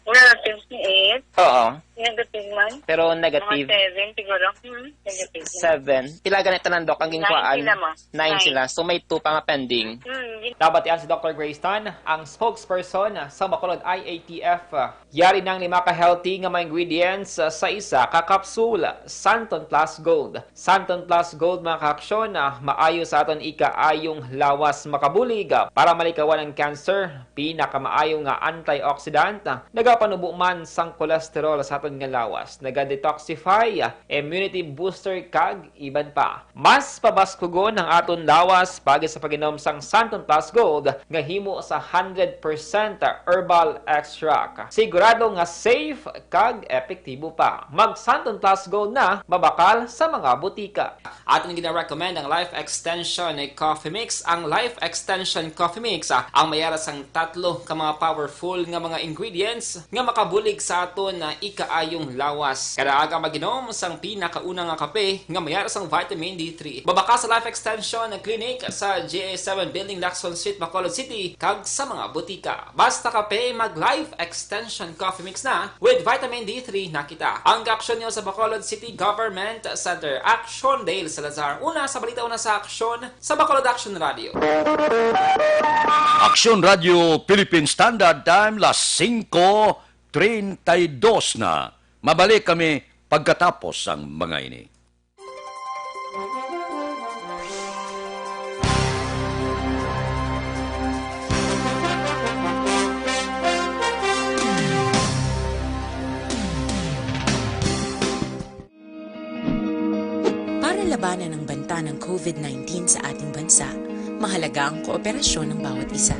relative ni eight. Oo. Negative man. Pero negative. Mga seven siguro. Hmm, negative man. Seven. Pila gani tanan, Doc, ang ginkuhaan? Nine sila, ma. Nine sila. So, may two pa nga pending. Hmm, yun. Nabatian si Doctor Grace Tan, ang spokesperson sa Bacolod I A T F. Yari nang lima ka healthy nga mga ingredients sa isa ka capsule. Santon Plus Gold. Santon Plus Gold, mga kaaksyon, ah, maayo sa aton ikaayong lawas, makabulig, ah, para malikawan ang cancer. Pinakamaayo nga antioxidant, ah, nagapanubo man sang cholesterol sa aton nga lawas, naga-detoxify, ah, immunity booster, kag iban pa. Mas pabaskugon ang aton lawas paagi sa pag-inom sang Santon Plus Gold nga himo sa hundred percent herbal extract. Sigurado nga safe kag epektibo pa. Mag Santon Plus Gold na, mabakal sa mga butika. Aton gina-recommend ang Life Extension Coffee Mix. Ang Life Extension Coffee Mix, ah, ang may ara sang tatlo ka mga powerful nga mga ingredients nga makabulig sa aton, ah, ikaayong lawas. Kada aga mag-inom sang pinakauna nga kape nga may ara sang vitamin D three. Mabakal sa Life Extension Clinic sa G A seven Building, Lacson Street, Bacolod City, kag sa mga butika. Basta kape, mag Life Extension Coffee Mix na, with vitamin D three na kita. Ang aksyon niyo sa Bacolod City Government Center. Action Dale Salazar. Una sa balita, una sa aksyon, sa Bacolod Action Radio. Action Radio Philippine Standard Time, las singko treinta y dos na. Mabalik kami pagkatapos sang mga ini. Para labanan ang banta ng covid nineteen sa ating bansa, mahalaga ang kooperasyon ng bawat isa.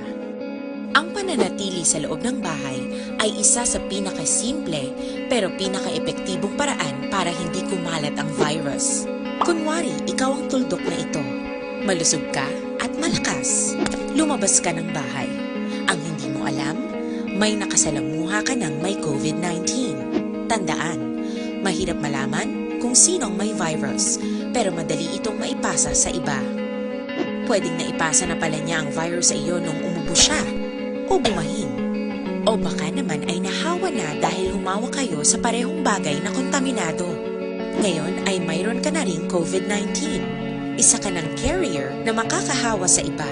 Ang pananatili sa loob ng bahay ay isa sa pinakasimple pero pinakaepektibong paraan para hindi kumalat ang virus. Kunwari, ikaw ang tuldok na ito. Malusog ka at malakas. Lumabas ka ng bahay. Ang hindi mo alam, may nakasalamuha ka ng may covid nineteen. Tandaan, mahirap malaman kung sino ang may virus, pero madali itong maipasa sa iba. Pwedeng naipasa na pala niya ang virus sa iyo nung umubo siya o bumahin. O baka naman ay nahawa na dahil humawak kayo sa parehong bagay na kontaminado. Ngayon ay mayroon ka na ring covid nineteen. Isa ka ng carrier na makakahawa sa iba.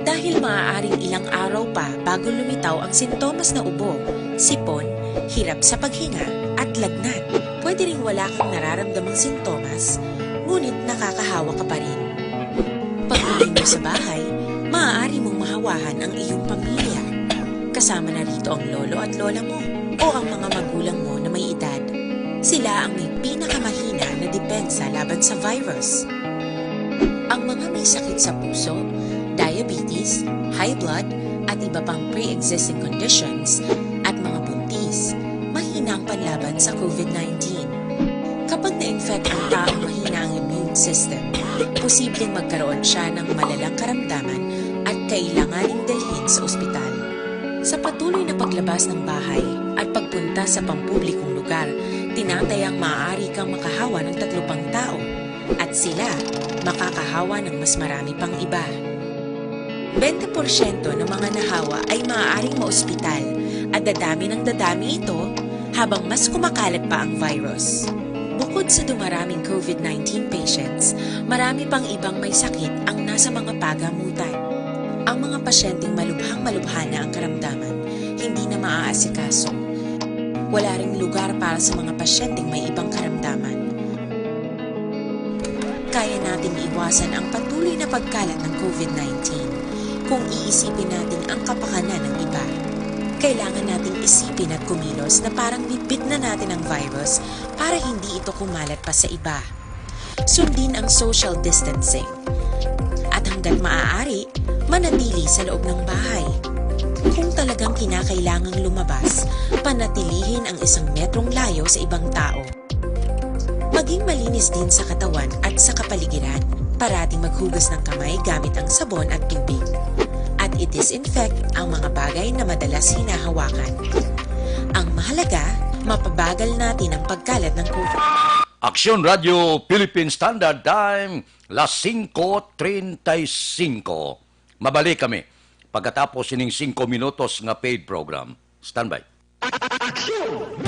Dahil maaaring ilang araw pa bago lumitaw ang sintomas na ubo, sipon, hirap sa paghinga, at lagnat. Pwede ring wala kang nararamdamang sintomas, ngunit nakakahawa ka pa rin. Pag-uwi mo sa bahay, maaari mong mahawahan ang iyong pamilya, Kasama na rito ang lolo at lola mo o ang mga magulang mo na may edad. Sila ang may pinakamahina na depensa laban sa virus. Ang mga may sakit sa puso, diabetes, high blood, at iba pang pre-existing conditions, at mga buntis, mahina ang panlaban sa covid nineteen. Kapag na-infect ang taong mahina ang immune system, posibleng magkaroon siya ng malalang karamdaman at kailanganing dalhin sa ospital. Sa patuloy na paglabas ng bahay at pagpunta sa pampublikong lugar, tinatayang maaari kang makahawa ng tatlo pang tao at sila makakahawa ng mas marami pang iba. Bente porsyento ng mga nahawa ay maaaring maospital at dadami ng dadami ito habang mas kumakalat pa ang virus. Bukod sa dumaraming covid nineteen patients, marami pang ibang may sakit ang nasa mga pagamutan. Ang mga pasyenteng malubhang-malubha na ang karamdaman, hindi na maaasikaso. Wala ring lugar para sa mga pasyenteng may ibang karamdaman. Kaya nating iwasan ang patuloy na pagkalat ng covid nineteen kung iisipin natin ang kapakanan ng iba. Kailangan nating isipin at kumilos na parang bitbit na natin ang virus para hindi ito kumalat pa sa iba. Sundin ang social distancing. At hanggat maaari, manatili sa loob ng bahay. Kung talagang kinakailangang lumabas, panatilihin ang isang metrong layo sa ibang tao. Maging malinis din sa katawan at sa kapaligiran. Parating maghugas ng kamay gamit ang sabon at tubig. At i-disinfect ang mga bagay na madalas hinahawakan. Ang mahalaga, mapabagal natin ang pagkalat ng covid. Aksyon Radio Philippine Standard Time, las singko treinta y cinco. Mabalik kami pagkatapos sining singko minutos nga paid program. Standby. Aksyon!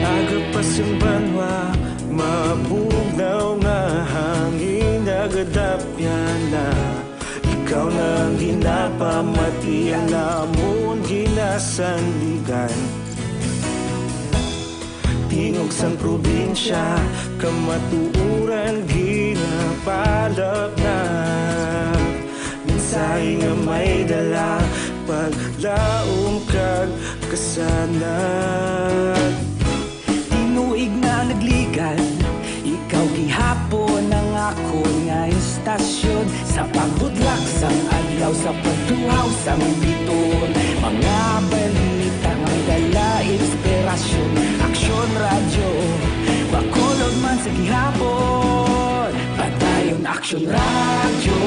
Aga pa sing banwa, mabugnaw nga hangin, nagadapyan na. Ikaw na ang ginapamati, ang amon ginasandigan. Tingog sang probinsya, kamatuoran ginapalapnap. Mensahe nga may dala, paglaom kag kasanag. Tinuig na nagligad, ikaw gihapon ang akon nga istasyon. Sa pagbutlak sang adlaw, sa pagtuhaw sang bituon, mga balita nga may dala inspirasyon. Aksyon Radyo Bacolod man sa gihapon. Padayon Aksyon Radyo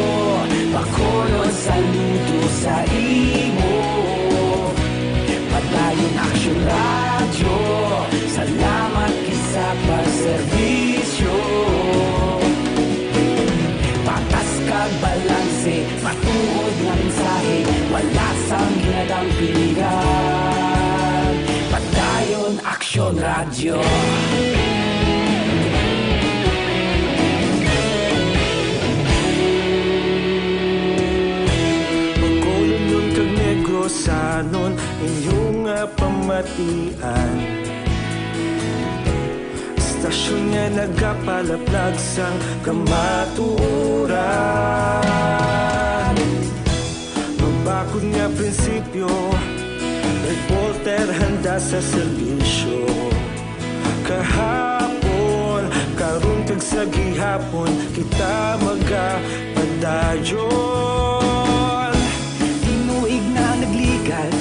Bacolod, saludo sa imo. Padayon Aksyon Radyo, salamat gid sa pagserbisyo. Patas kag balanse, matuod nga mensahe, wala sang ginadampingan. Padayon Aksyon Radyo. Bacolodnon kag Negrosanon, inyo nga pamatian. Istasyon nga nagapalaplag sang kamatuoran. Mabakod nga prinsipyo, reporter handa sa serbisyo. Kahapon, karon kag sa gihapon, kita magapadayon. Tinuig na nagligad,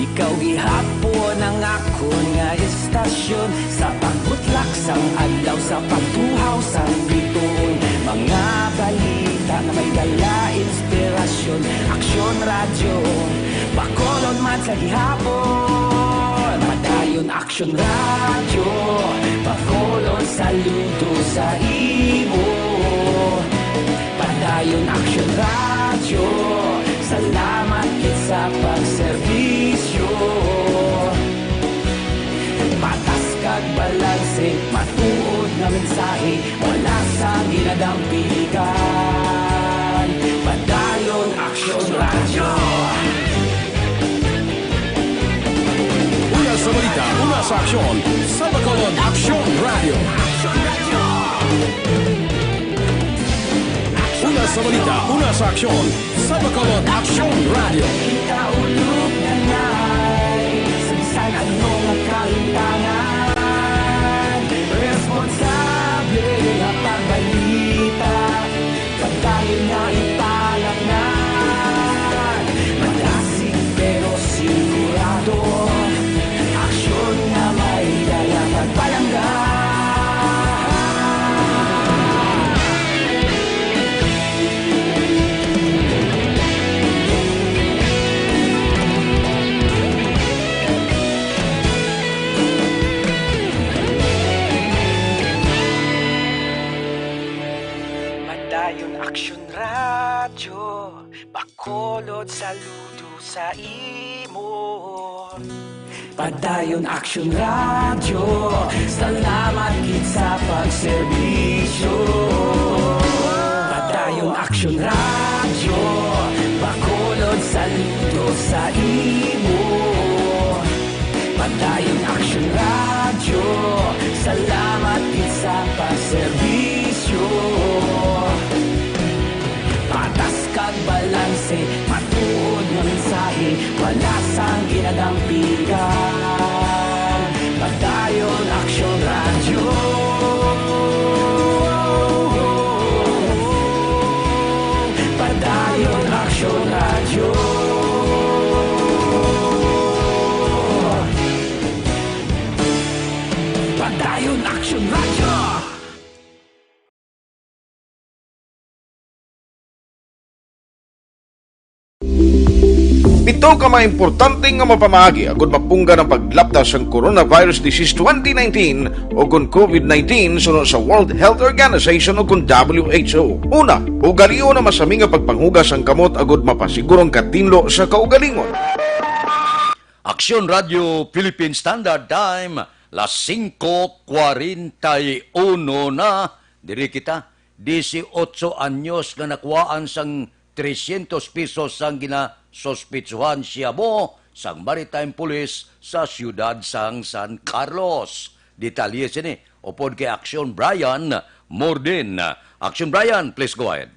ikaw gihapon ang akon nga istasyon. Sa pagbutlak sang adlaw, sa pagtuhaw sang bituon, mga balita nga may dala inspirasyon. Aksyon Radyo Bacolod man sa gihapon. Padayon Aksyon Radyo Bacolod, saludo sa imo. Padayon Aksyon Radyo, salamat gid sa pagserbisyo. Patas kag balanse, matuod nga mensahe, wala sang ginadampingan. Sa aksyon, sa Bacolod Aksyon Radio. Una sa balita, una sa aksyon, sa Bacolod Aksyon Radio. Ikaulog na ngay, sagsag ang mga kahintangan. Responsable nga pagbalita, pagdayon nga ipalaknag. Malasig pero sigurado, aksyon nga may dala pagpalangga. Padayon Aksyon Radyo, Bacolod, saludo sa imo. Padayon Aksyon Radyo, salamat gid sa pagserbisyo. Padayon Aksyon Radyo, Bacolod, saludo sa imo. Padayon Aksyon Radyo, salamat gid sa pagserbisyo. Patas kag balanse, matuod nga mensahe, wala sang ginadampigan. Padayon Aksyon Radyo. Padayon Aksyon Radyo. Padayon Aksyon Radyo. Pito ka mga importante nga mapamaagi agud mapunggan ang paglapta sang coronavirus disease twenty nineteen o kon COVID nineteen suno sa World Health Organization o kon W H O. Una, ugalion ang masami nga pagpanghugas sang kamot agud mapasiguro ang katinlo sa kaugalingon. Aksyon Radio Philippine Standard Time, las singko kwarenta y uno na. Diri kita, dieciocho anyos nga nakuhaan sang trescientos pesos sang ginasuspitsuhan shabu sang Maritime Police sa siyudad sang San Carlos. Detalye sini upod kay Aksyon Brian Mordin. Aksyon Brian, please go ahead.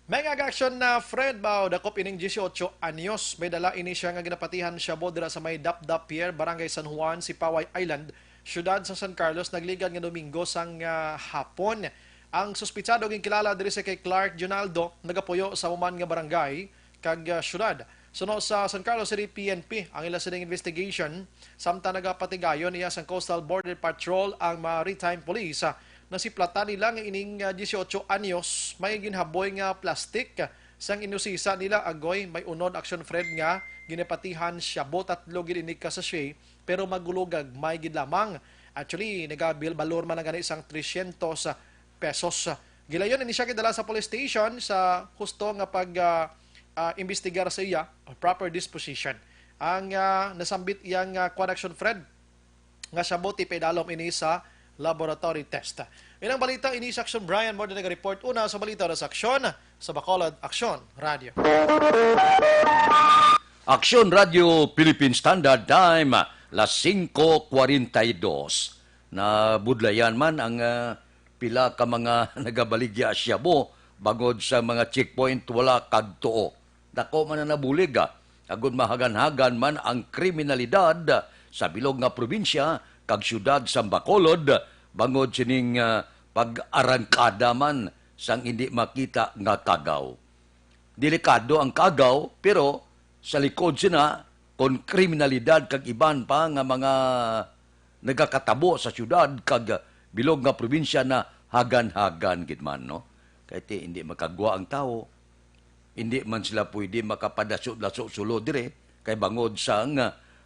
May nga aksyon na Fred Bao, dakop ining dieciocho anyos. May dala ini siya nga ginapatihan shabu dira sa may Dapdap Pier, Barangay San Juan, Sipaway Island, siyudad sa San Carlos, nagligad nga Domingo sang, ah, hapon. Ang suspitsado ginkilala diri sa kay Clark Junaldo, nagapuyo sa human nga barangay kag, ah, siyudad. Suno sa San Carlos City P N P, ang ila sining investigation, samtang nagapatigayon iya sang Coastal Border Patrol ang Maritime Police, ah, nasiplatan nila nga ining, ah, dieciocho anyos may ginhaboy nga plastic sang inusisa nila. Agoy, may unod aksyon, Fred, nga ginapatihan shabu, tatlo gid ini ka sachet, pero magulo gagmay gid lamang. Actually, nagabil-, balor man lang gani sang trescientos pesos. Gilayon ini siya gidala sa police station sa husto nga pag, ah, ah, imbestigar sa iya o proper disposition. Ang, ah, nasambit iyang, ah, kwan aksyon, Fred, nga shabu, ti paidalom ini sa laboratory test. Inang balita ini sa Aksyon Brian, mo na nag-report una sa balita na sa Aksyon, sa Bacolod Aksyon Radio. Aksyon Radio Philippine Standard Time, las singko kwarenta y dos. Nabudlayan man ang, ah, pila ka mga nagabaligya shabu bangod sa mga checkpoint wala kagtuo. Dako man ang nabulig, ah, agud mahaganhagan man ang kriminalidad sa bilog nga probinsya kag siyudad sang Bacolod bangod sining, ah, pag-arangkada man sang hindi makita nga kagaw. Delikado ang kagaw, pero sa likod sina, kon kriminalidad kag iban pa nga mga nagakatabo sa siyudad kag bilog nga probinsya, nahaganhagan gid man, no? Kay ti, hindi makagwa ang tawo, hindi man sila pwede makapadaso-daso sulod dire, kay bangod sang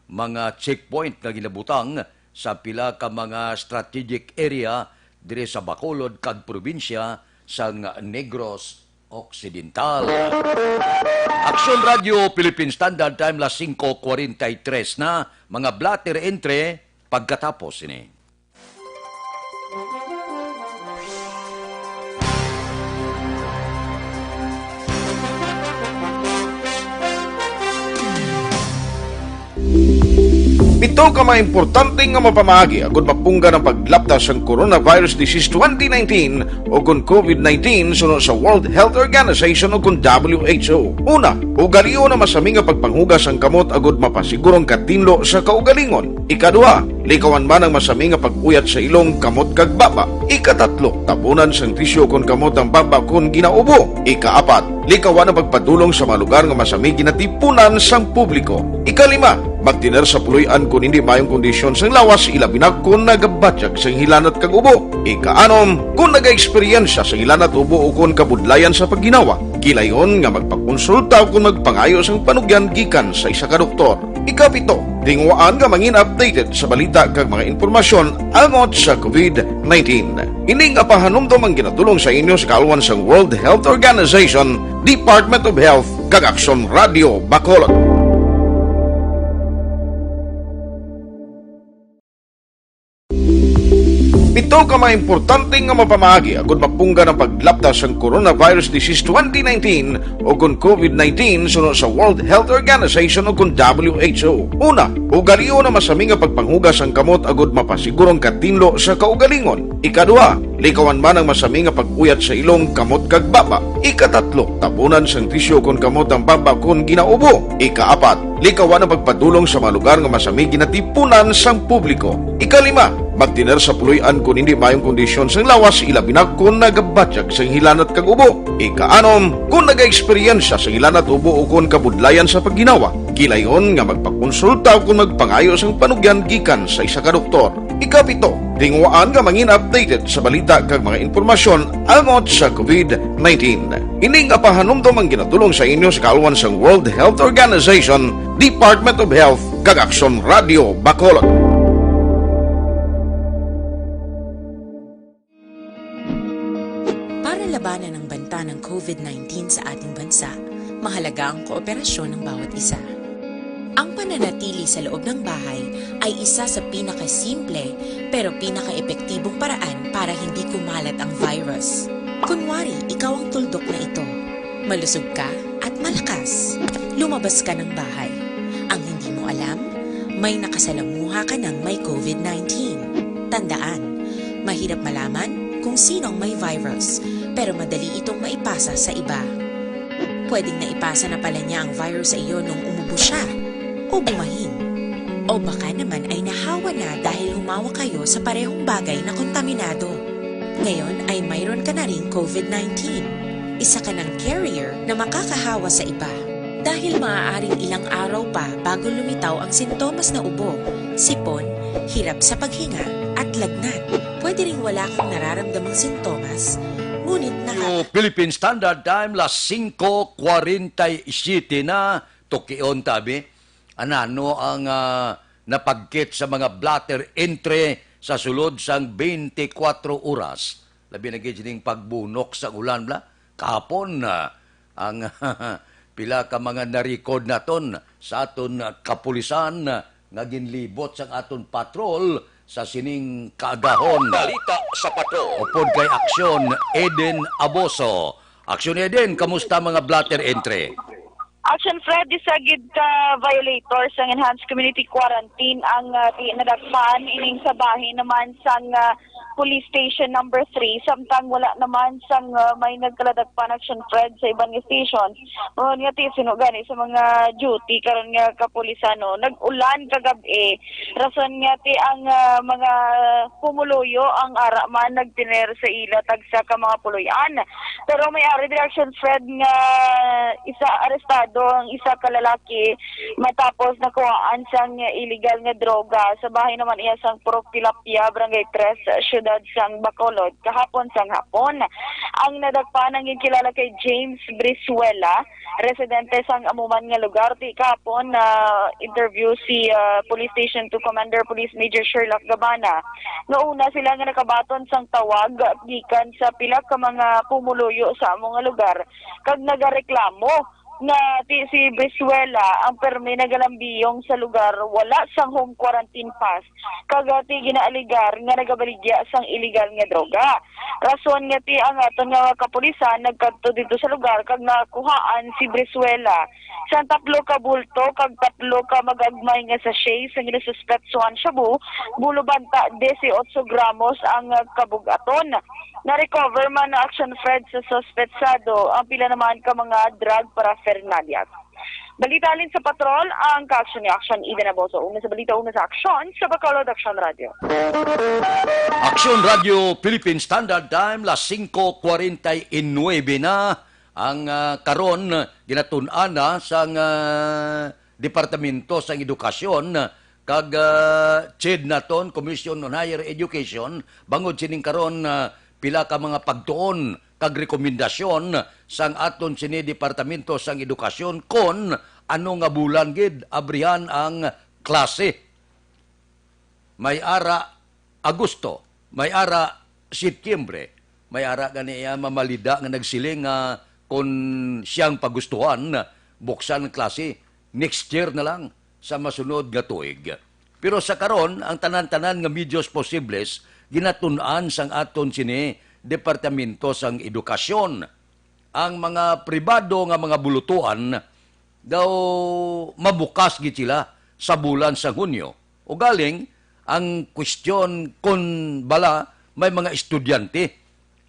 mga checkpoint nga ginabutang sa pila ka mga strategic area dire sa Bacolod kag probinsya sang Negros Occidental. Aksyon Radio Philippine Standard Time, las singko kwarenta y tres na, mga blotter entry pagkatapos ini. Pito ka mga importante nga mapamaagi agud mapunggan ang paglapta sang coronavirus disease twenty nineteen o kon COVID nineteen suno sa World Health Organization o kon W H O. Una, ugalion ang masami nga pagpanghugas sang kamot agud mapasiguro ang katinlo sa kaugalingon. Ikaduha, likawan man ang masami nga pag-uyat sa ilong, kamot kag baba. Ikatatlo, tabunan sang tisyu kon kamot ang baba kon ginaubo. Ikaapat, likawan ang pagpadulong sa mga lugar nga masami ginatipunan sang publiko. Ikalima, magtener sa puloy-an kon hindi maayong kondisyon sang lawas, ilabi na kon nagabatyag sang hilanat kag ubo. Ikaanom, kon nagaeksperyensya sang hilanat, ubo o kon kabudlayan sa pagginawa, gilayon nga magpakonsulta o kon magpangayo sang panugyan gikan sa isa ka doktor. Ikapito, tinguhaan nga mangin updated sa balita kag mga impormasyon angot sa COVID nineteen. Ini nga pahanumdom ang ginatulong sa inyo sa kaalwan sang World Health Organization, Department of Health, kag Aksyon Radio Bacolod. Pito ka mga importante nga mapamaagi agud mapunggan ang paglapta sang coronavirus disease twenty nineteen o kon COVID nineteen suno sa World Health Organization o kon W H O. Una, ugalion ang masami nga pagpanghugas sang kamot agud mapasiguro ang katinlo sa kaugalingon. Ikaduha, likawan man ang masami nga pag-uyat sa ilong, kamot kag baba. Ikatatlo, tabunan sang tisyu kon kamot ang baba kon ginaubo. Ikaapat, likawan ang pagpadulong sa mga lugar nga masami ginatipunan sang publiko. Ikalima, magtener sa puloy-an kon hindi maayong kondisyon sang lawas, ilabi na kon nagabatyag sang hilanat kag ubo. Ikaanom, kon nagaeksperyensya sang hilanat, ubo o kon kabudlayan sa pagginawa, gilayon nga magpakonsulta o kon magpangayo sang panugyan gikan sa isa ka doktor. Ikapito, tinguhaan nga mangin updated sa balita kag mga impormasyon angot sa COVID nineteen. Ini nga pahanumdom ang ginatulong sa inyo sa kaalwan sang World Health Organization, Department of Health, kag Aksyon Radio Bacolod. Para labanan ang banta ng COVID nineteen sa ating bansa, mahalaga ang kooperasyon ng bawat isa. Ang pananatili sa loob ng bahay ay isa sa pinakasimple pero pinakaepektibong paraan para hindi kumalat ang virus. Kunwari, ikaw ang tuldok na ito. Malusog ka at malakas. Lumabas ka ng bahay. Ang hindi mo alam, may nakasalamuha ka ng may COVID nineteen. Tandaan, mahirap malaman kung sino ang may virus, pero madali itong maipasa sa iba. Pwedeng naipasa na pala niya ang virus sa iyo nung umubo siya, o bumahin. O baka naman ay nahawa na dahil humawak kayo sa parehong bagay na kontaminado. Ngayon ay mayroon ka na ring COVID nineteen. Isa ka ng carrier na makakahawa sa iba. Dahil maaaring ilang araw pa bago lumitaw ang sintomas na ubo, sipon, hirap sa paghinga, at lagnat. Pwede ring wala kang nararamdamang sintomas, ngunit naka- Philippine Standard Time, las singko kwarenta y siete na. Tukion tabi, anano ang, ah, napagkit sa mga blotter entry sa sulod sang twenty-four oras? Labi na gid sining pagbunok sa ulan, bla. Kahapon, ah, ang pila ka mga na-record naton sa aton, ah, kapulisan, ah, nga ginlibot sang aton patrol sa sining kaagahon. Balita sa patrol. Upod kay Aksyon Eden Aboso. Aksyon Eden, kamusta mga blotter entry? Action Fred, isa gid ka violator sang enhanced community quarantine ang, ah, ti-, nadakpan ining sa bahin naman sang, ah, police station number three, samtang wala naman sang, ah, may nagkaladakpan, Action Fred, sa iban nga station. Mao nga ti-, sino gani sa mga duty karon nga kapulisan, no? Nag-ulan kagab-i, rason nga ti ang, ah, mga pumuluyo ang ara man nagtener sa ila tagsa ka mga puloy-an. Pero may ari diri, Action Fred, nga isa arestado ang isa ka lalaki matapos nakuhaan sang illegal nga droga sa bahay naman iya sang Purok Tilapia, Barangay Tres, siyudad sang Bacolod, kahapon sang hapon. Ang nadakpan ang ginkilala kay James Brizuela, residente sang amo man nga lugar. Ti kahapon na-interview si, ah, Police Station two Commander Police Major Sherlock Gabana nga una sila nga nakabaton sang tawag gikan sa pila ka mga pumuluyo sa amo nga lugar kag nagareklamo nga ti si Brizuela ang permi nagalambiyong sa lugar wala sang home quarantine pass, kag ti ginaaligar nga nagabaligya sang iligal nga droga. Rason nga ti ang aton nga kapulisan nagkadto didto sa lugar kag nakuhaan si Brizuela sang tatlo ka bulto kag tatlo ka magagmay nga sachet sang ginasuspetsuhan shabu, bulo banta dieciocho gramos ang kabug-aton. Na-recover man na action, Fred, sa suspetsado ang pila naman ka mga drug paraphernalia. Balita halin sa patrol, ang Kaaksyon ni Aksyon, Eden Aboso. Una sa balita, una sa aksyon, sa Bacolod Aksyon Radio. Aksyon Radio Philippine Standard Time, las singko kwarenta y nuebe na. Ang, ah, karon, ginatun-an na sang, ah, Departamento sang Edukasyon, kag, ah, CHED naton, Commission on Higher Education, bangod sining karon, ah, pila ka mga pagtuon kag rekomendasyon sang aton sini Departamento sang Edukasyon kon ano nga bulan gid abrihan ang klase. May ara Agosto, may ara Setyembre, may ara gani iya mamalida nga nagsiling nga kon siyang pagustuhan, buksan ang klase next year na lang sa masunod nga tuig. Pero sa karon, ang tanan-tanan nga medios posibles ginatun-an sang aton sini Departamento sang Edukasyon. Ang mga pribado nga mga bulutuan daw mabukas gid sila sa bulan sa Hunyo. Ugaling, ang kwestiyon kon bala may mga estudyante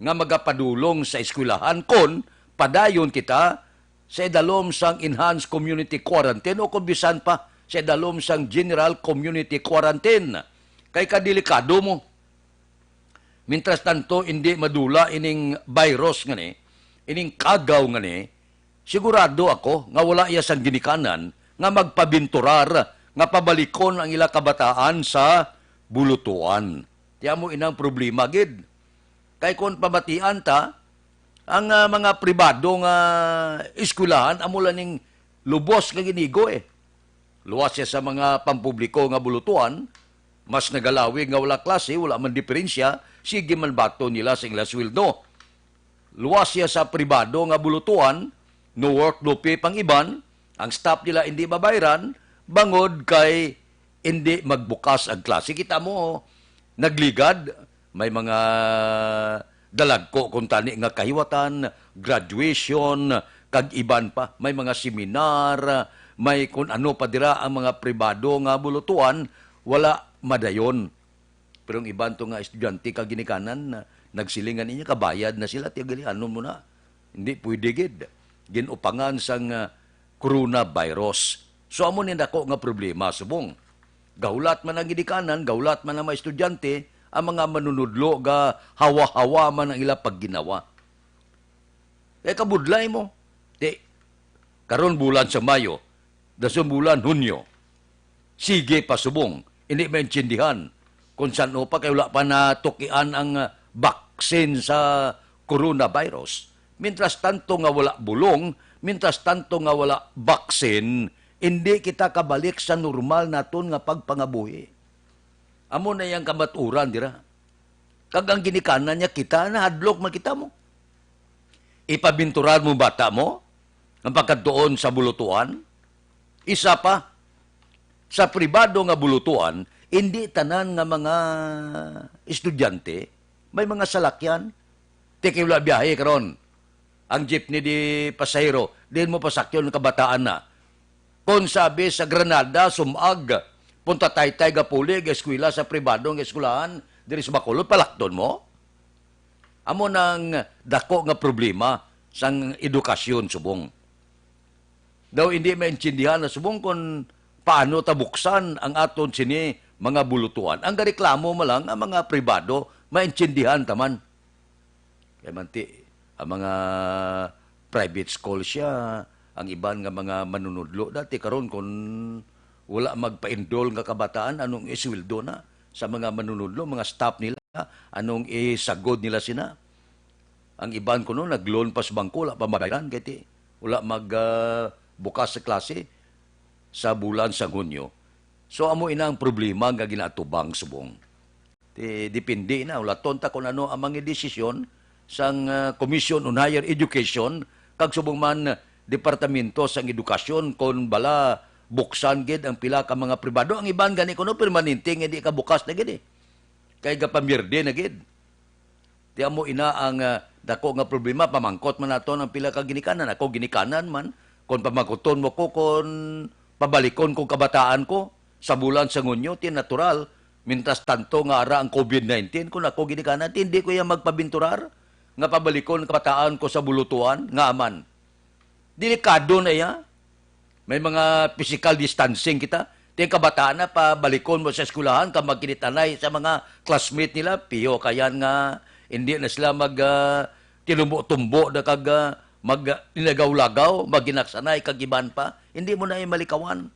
nga magapadulong sa eskwelahan kon padayon kita sa idalom sang enhanced community quarantine o kon bisan pa sa idalom sang general community quarantine. Kay kadelikado mo. Mientras tanto, indi madula ining virus ngani, ining kagaw ngani, sigurado ako nga wala iya sang ginikanan nga magpabinturar nga pabalikon ang ila kabataan sa bulutuan. Ti amo inang problema gid. Kay kon pamatian ta, ang, ah, mga pribado nga eskwelahan amo lang ning lubos nga ginigo, eh. Luwas siya sa mga pampubliko nga bulutuan, mas nagalawig nga wala klase, wala man diferensya, sige man baton nila sa ila sweldo. Luwas siya sa pribado nga bulutuan, no work, no pay pang iban, ang staff nila hindi mabayran, bangod kay hindi magbukas ang klase. Kita mo, nagligad, may mga dalagko kuntani nga kahiwatan, graduation, kag iban pa. May mga seminar, may kun ano pa dira ang mga pribado nga bulutuan, wala madayon. Pero ang iban to nga estudyante kag ginikanan, nagsiling nga niya, kabayad na sila, ti gali, ano mo na? Hindi pwede gid. Ginupangan sang, ah, coronavirus. So, amo ni dako nga problema, subong. Gahulat man ang ginikanan, gahulat man ang mga estudyante, ang mga manunudlo ga hawa-hawa man ang ila pagginawa. Kay kabudlay mo, ti, karon bulan sa Mayo, dason bulan Hunyo, sige pa subong, hindi maintindihan kung san-o pa kay wala pa natukian ang, ah, baksin sa coronavirus. Mientras tanto nga wala bulong, mientras tanto nga wala baksin, hindi kita kabalik sa normal naton nga pagpangabuhi. Amo na yang kamaturan dira. Kag ang ginikanan niya kita, nahadlok man kita mo. Ipabinturan mo bata mo, ang pagkadtuon sa bulutuan. Isa pa, sa pribado nga bulutuan, hindi tanan nga mga estudyante may mga salakyan. Ti kay wala biyahe karon. Ang jeepney di pasahero, diin mo pasakyon ang kabataan na. Kon sabi sa Granada, Sumag, Punta Taytay, gapuli, ga-eskwela sa pribado nga eskwelahan, diri sa Bacolod, palakton mo? Amo nang dako nga problema sang edukasyon subong. Daw hindi maintindihan na subong kon paano ta buksan ang aton sini mga bulutuan. Ang gareklamo man lang ang mga pribado, maintindihan ta man. Kay manti, ang mga private school siya, ang iban nga mga manunudlo dati, karon kun wala magpa-enroll nga kabataan, anong isweldo na sa mga manunudlo, mga staff nila, anong isagod nila sina? Ang iban kuno nag-loan pa sa bangko, wala pa mabayaran, kay ti, wala mag, ah, bukas sa klase sa bulan sa Hunyo. So, amo ina ang problema nga ginaatubang subong. Ti, depende na, ulaton ta kung ano ang mga desisyon sang, ah, Commission on Higher Education, kag subong man, departamento sang edukasyon kon bala buksan gid ang pila ka mga pribado. Ang iban gani kuno permanente nga di kabukas na gid eh. Kay gapamierde na gid. Ti amo ina ang, ah, dako nga problema, pamangkot man naton ang pila ka ginikanan. Ako ginikanan man, kon pamangkuton mo ko kon pabalikon ko kabataan ko sa bulan sang Hunyo, ti natural. Mientras tanto nga ara ang covid nineteen, kon ako ginikanan, ti hindi ko iya magpabinturar nga pabalikon ang kabataan ko sa bulutuan nga aman. Delikado na iya. May mga physical distancing kita. Ti ang kabataan na pabalikon mo sa eskwelahan kag magkinitanay sa mga classmate nila, piho kayan nga hindi na sila mag, ah, tinumbo-tumbo na kag, ah, mag, ah, linagaw-lagaw, maghinaksanay kag iban pa. Hindi mo na iya malikawan.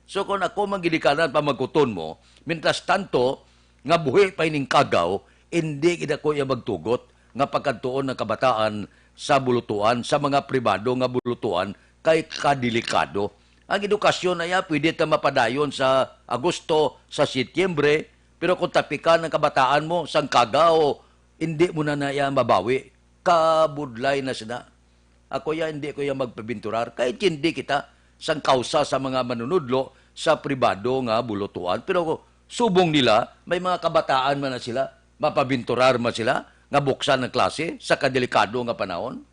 So, kon ako man ginikanan, pamangkuton mo, mientras tanto nga buhi pa ining kagaw, indi gid ako iya magtugot nga pagkadtuon ang kabataan sa bulutuan, sa mga pribado nga bulutuan, kay kadelikado. Ang edukasyon na iya pwede ta mapadayon sa Agosto, sa Setyembre, pero kung tapikan ang kabataan mo sang kagaw, hindi mo na na iya mabawi. Kabudlay na sina. Ako ya, hindi ko ya magpabinturar. Kay tindi kita sang kausa sa mga manunudlo sa pribado nga bulutuan. Pero subong nila, may mga kabataan man na sila, mapabinturar man sila nga buksan ang klase sa kadelikado nga panahon.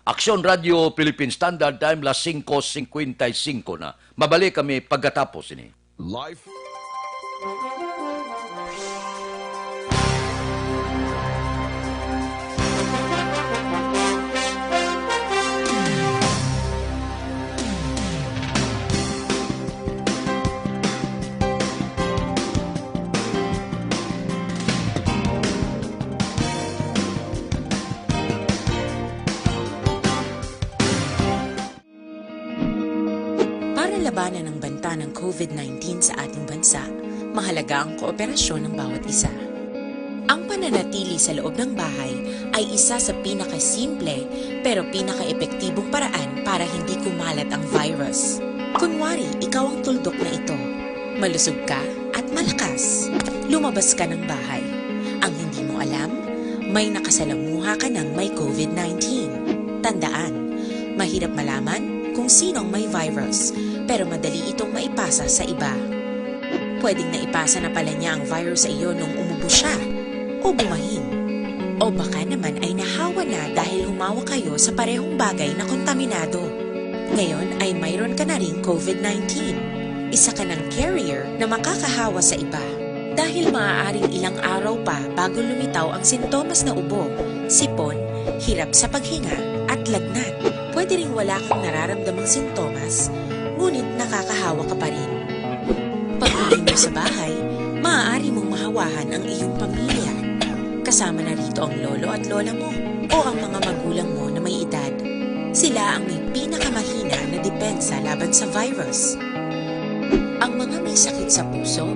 Aksyon Radio Philippine Standard Time, las singko singkwenta y singko na. Mabalik kami pagkatapos ini. Life. Para labanan ang banta ng covid nineteen sa ating bansa, mahalaga ang kooperasyon ng bawat isa. Ang pananatili sa loob ng bahay ay isa sa pinakasimple pero pinakaepektibong paraan para hindi kumalat ang virus. Kunwari, ikaw ang tuldok na ito. Malusog ka at malakas. Lumabas ka ng bahay. Ang hindi mo alam, may nakasalamuha ka ng may covid nineteen. Tandaan, mahirap malaman kung sino ang may virus, pero madali itong maipasa sa iba. Pwedeng naipasa na pala niya ang virus sa iyo nung umubo siya o bumahin. O baka naman ay nahawa na dahil humawak kayo sa parehong bagay na kontaminado. Ngayon ay mayroon ka na ring covid nineteen. Isa ka ng carrier na makakahawa sa iba. Dahil maaaring ilang araw pa bago lumitaw ang sintomas na ubo, sipon, hirap sa paghinga, at lagnat. Pwede ring wala kang nararamdamang sintomas, ngunit nakakahawa ka pa rin. Pag-uwi mo sa bahay, maaari mong mahawahan ang iyong pamilya. Kasama na rito ang lolo at lola mo o ang mga magulang mo na may edad. Sila ang may pinakamahina na depensa laban sa virus. Ang mga may sakit sa puso,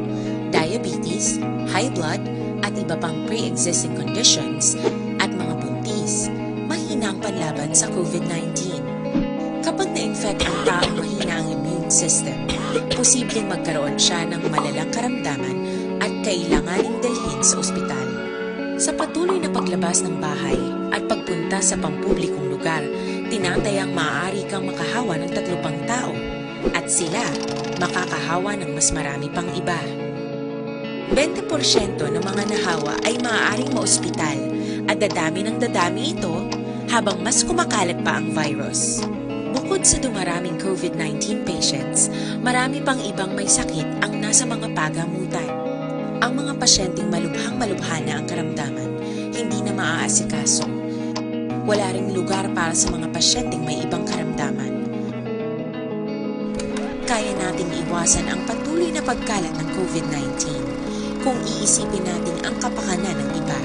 diabetes, high blood, at iba pang pre-existing conditions, at mga buntis, mahina ang panlaban sa covid nineteen. Kapag na-infect ang taong mahina ang immune system, posibleng magkaroon siya ng malalang karamdaman at kailanganing dalhin sa ospital. Sa patuloy na paglabas ng bahay at pagpunta sa pampublikong lugar, tinatayang maaari kang makahawa ng tatlo pang tao at sila makakahawa ng mas marami pang iba. Bente porsyento ng mga nahawa ay maaaring maospital at dadami ng dadami ito habang mas kumakalat pa ang virus. Bukod sa dumaraming covid nineteen patients, marami pang ibang may sakit ang nasa mga pagamutan. Ang mga pasyenteng malubhang-malubha na ang karamdaman, hindi na maaasikaso. Wala ring lugar para sa mga pasyenteng may ibang karamdaman. Kaya nating iwasan ang patuloy na pagkalat ng covid nineteen kung iisipin natin ang kapakanan ng iba.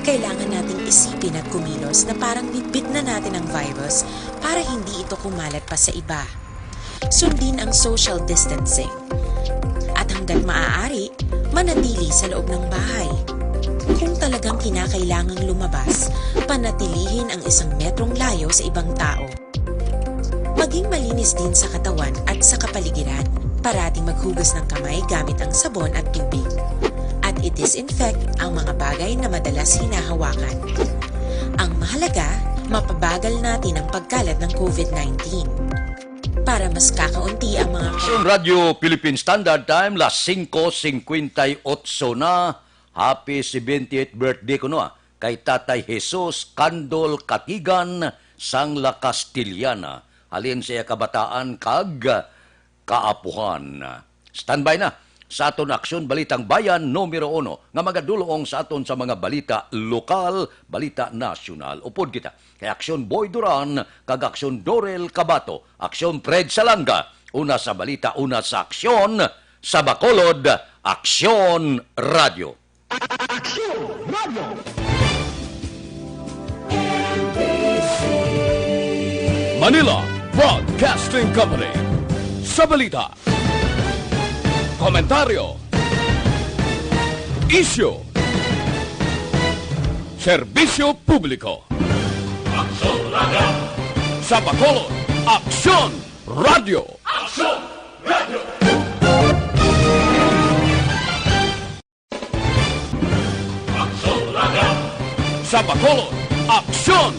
Kailangan nating isipin at kumilos na parang bitbit na natin ang virus para hindi ito kumalat pa sa iba. Sundin ang social distancing. At hanggat maaari, manatili sa loob ng bahay. Kung talagang kinakailangang lumabas, panatilihin ang isang metrong layo sa ibang tao. Maging malinis din sa katawan at sa kapaligiran. Parating maghugas ng kamay gamit ang sabon at tubig. At i-disinfect ang mga bagay na madalas hinahawakan. Ang mahalaga, mapabagal natin ang pagkalat ng covid nineteen. Para mas kakaunti ang mga Aksyon Radyo Philippine Standard Time, las singko singkwenta y otso na. Happy seventy-eighth birthday kuno, ah, kay Tatay Jesus Candol Katigan sang La Castellana, halin sa iya kabataan kag kaapuhan. Standby na sa aton Aksyon Balitang Bayan numero uno nga magadulong sa aton sa mga balita lokal, balita nasyonal. Upod kita kay Aksyon Boy Duran kag Aksyon Dorel Cabato, Aksyon Fred Salanga, una sa balita, una sa aksyon, sa Bacolod, Aksyon Radyo. Aksyon Radyo. Manila Broadcasting Company. Sa balita, komentaryo, isyu, serbisyo publiko. Aksyon Radyo. Sa Bacolod, Aksyon Radyo. Aksyon Radyo. Aksyon Radyo. Sa Bacolod, Aksyon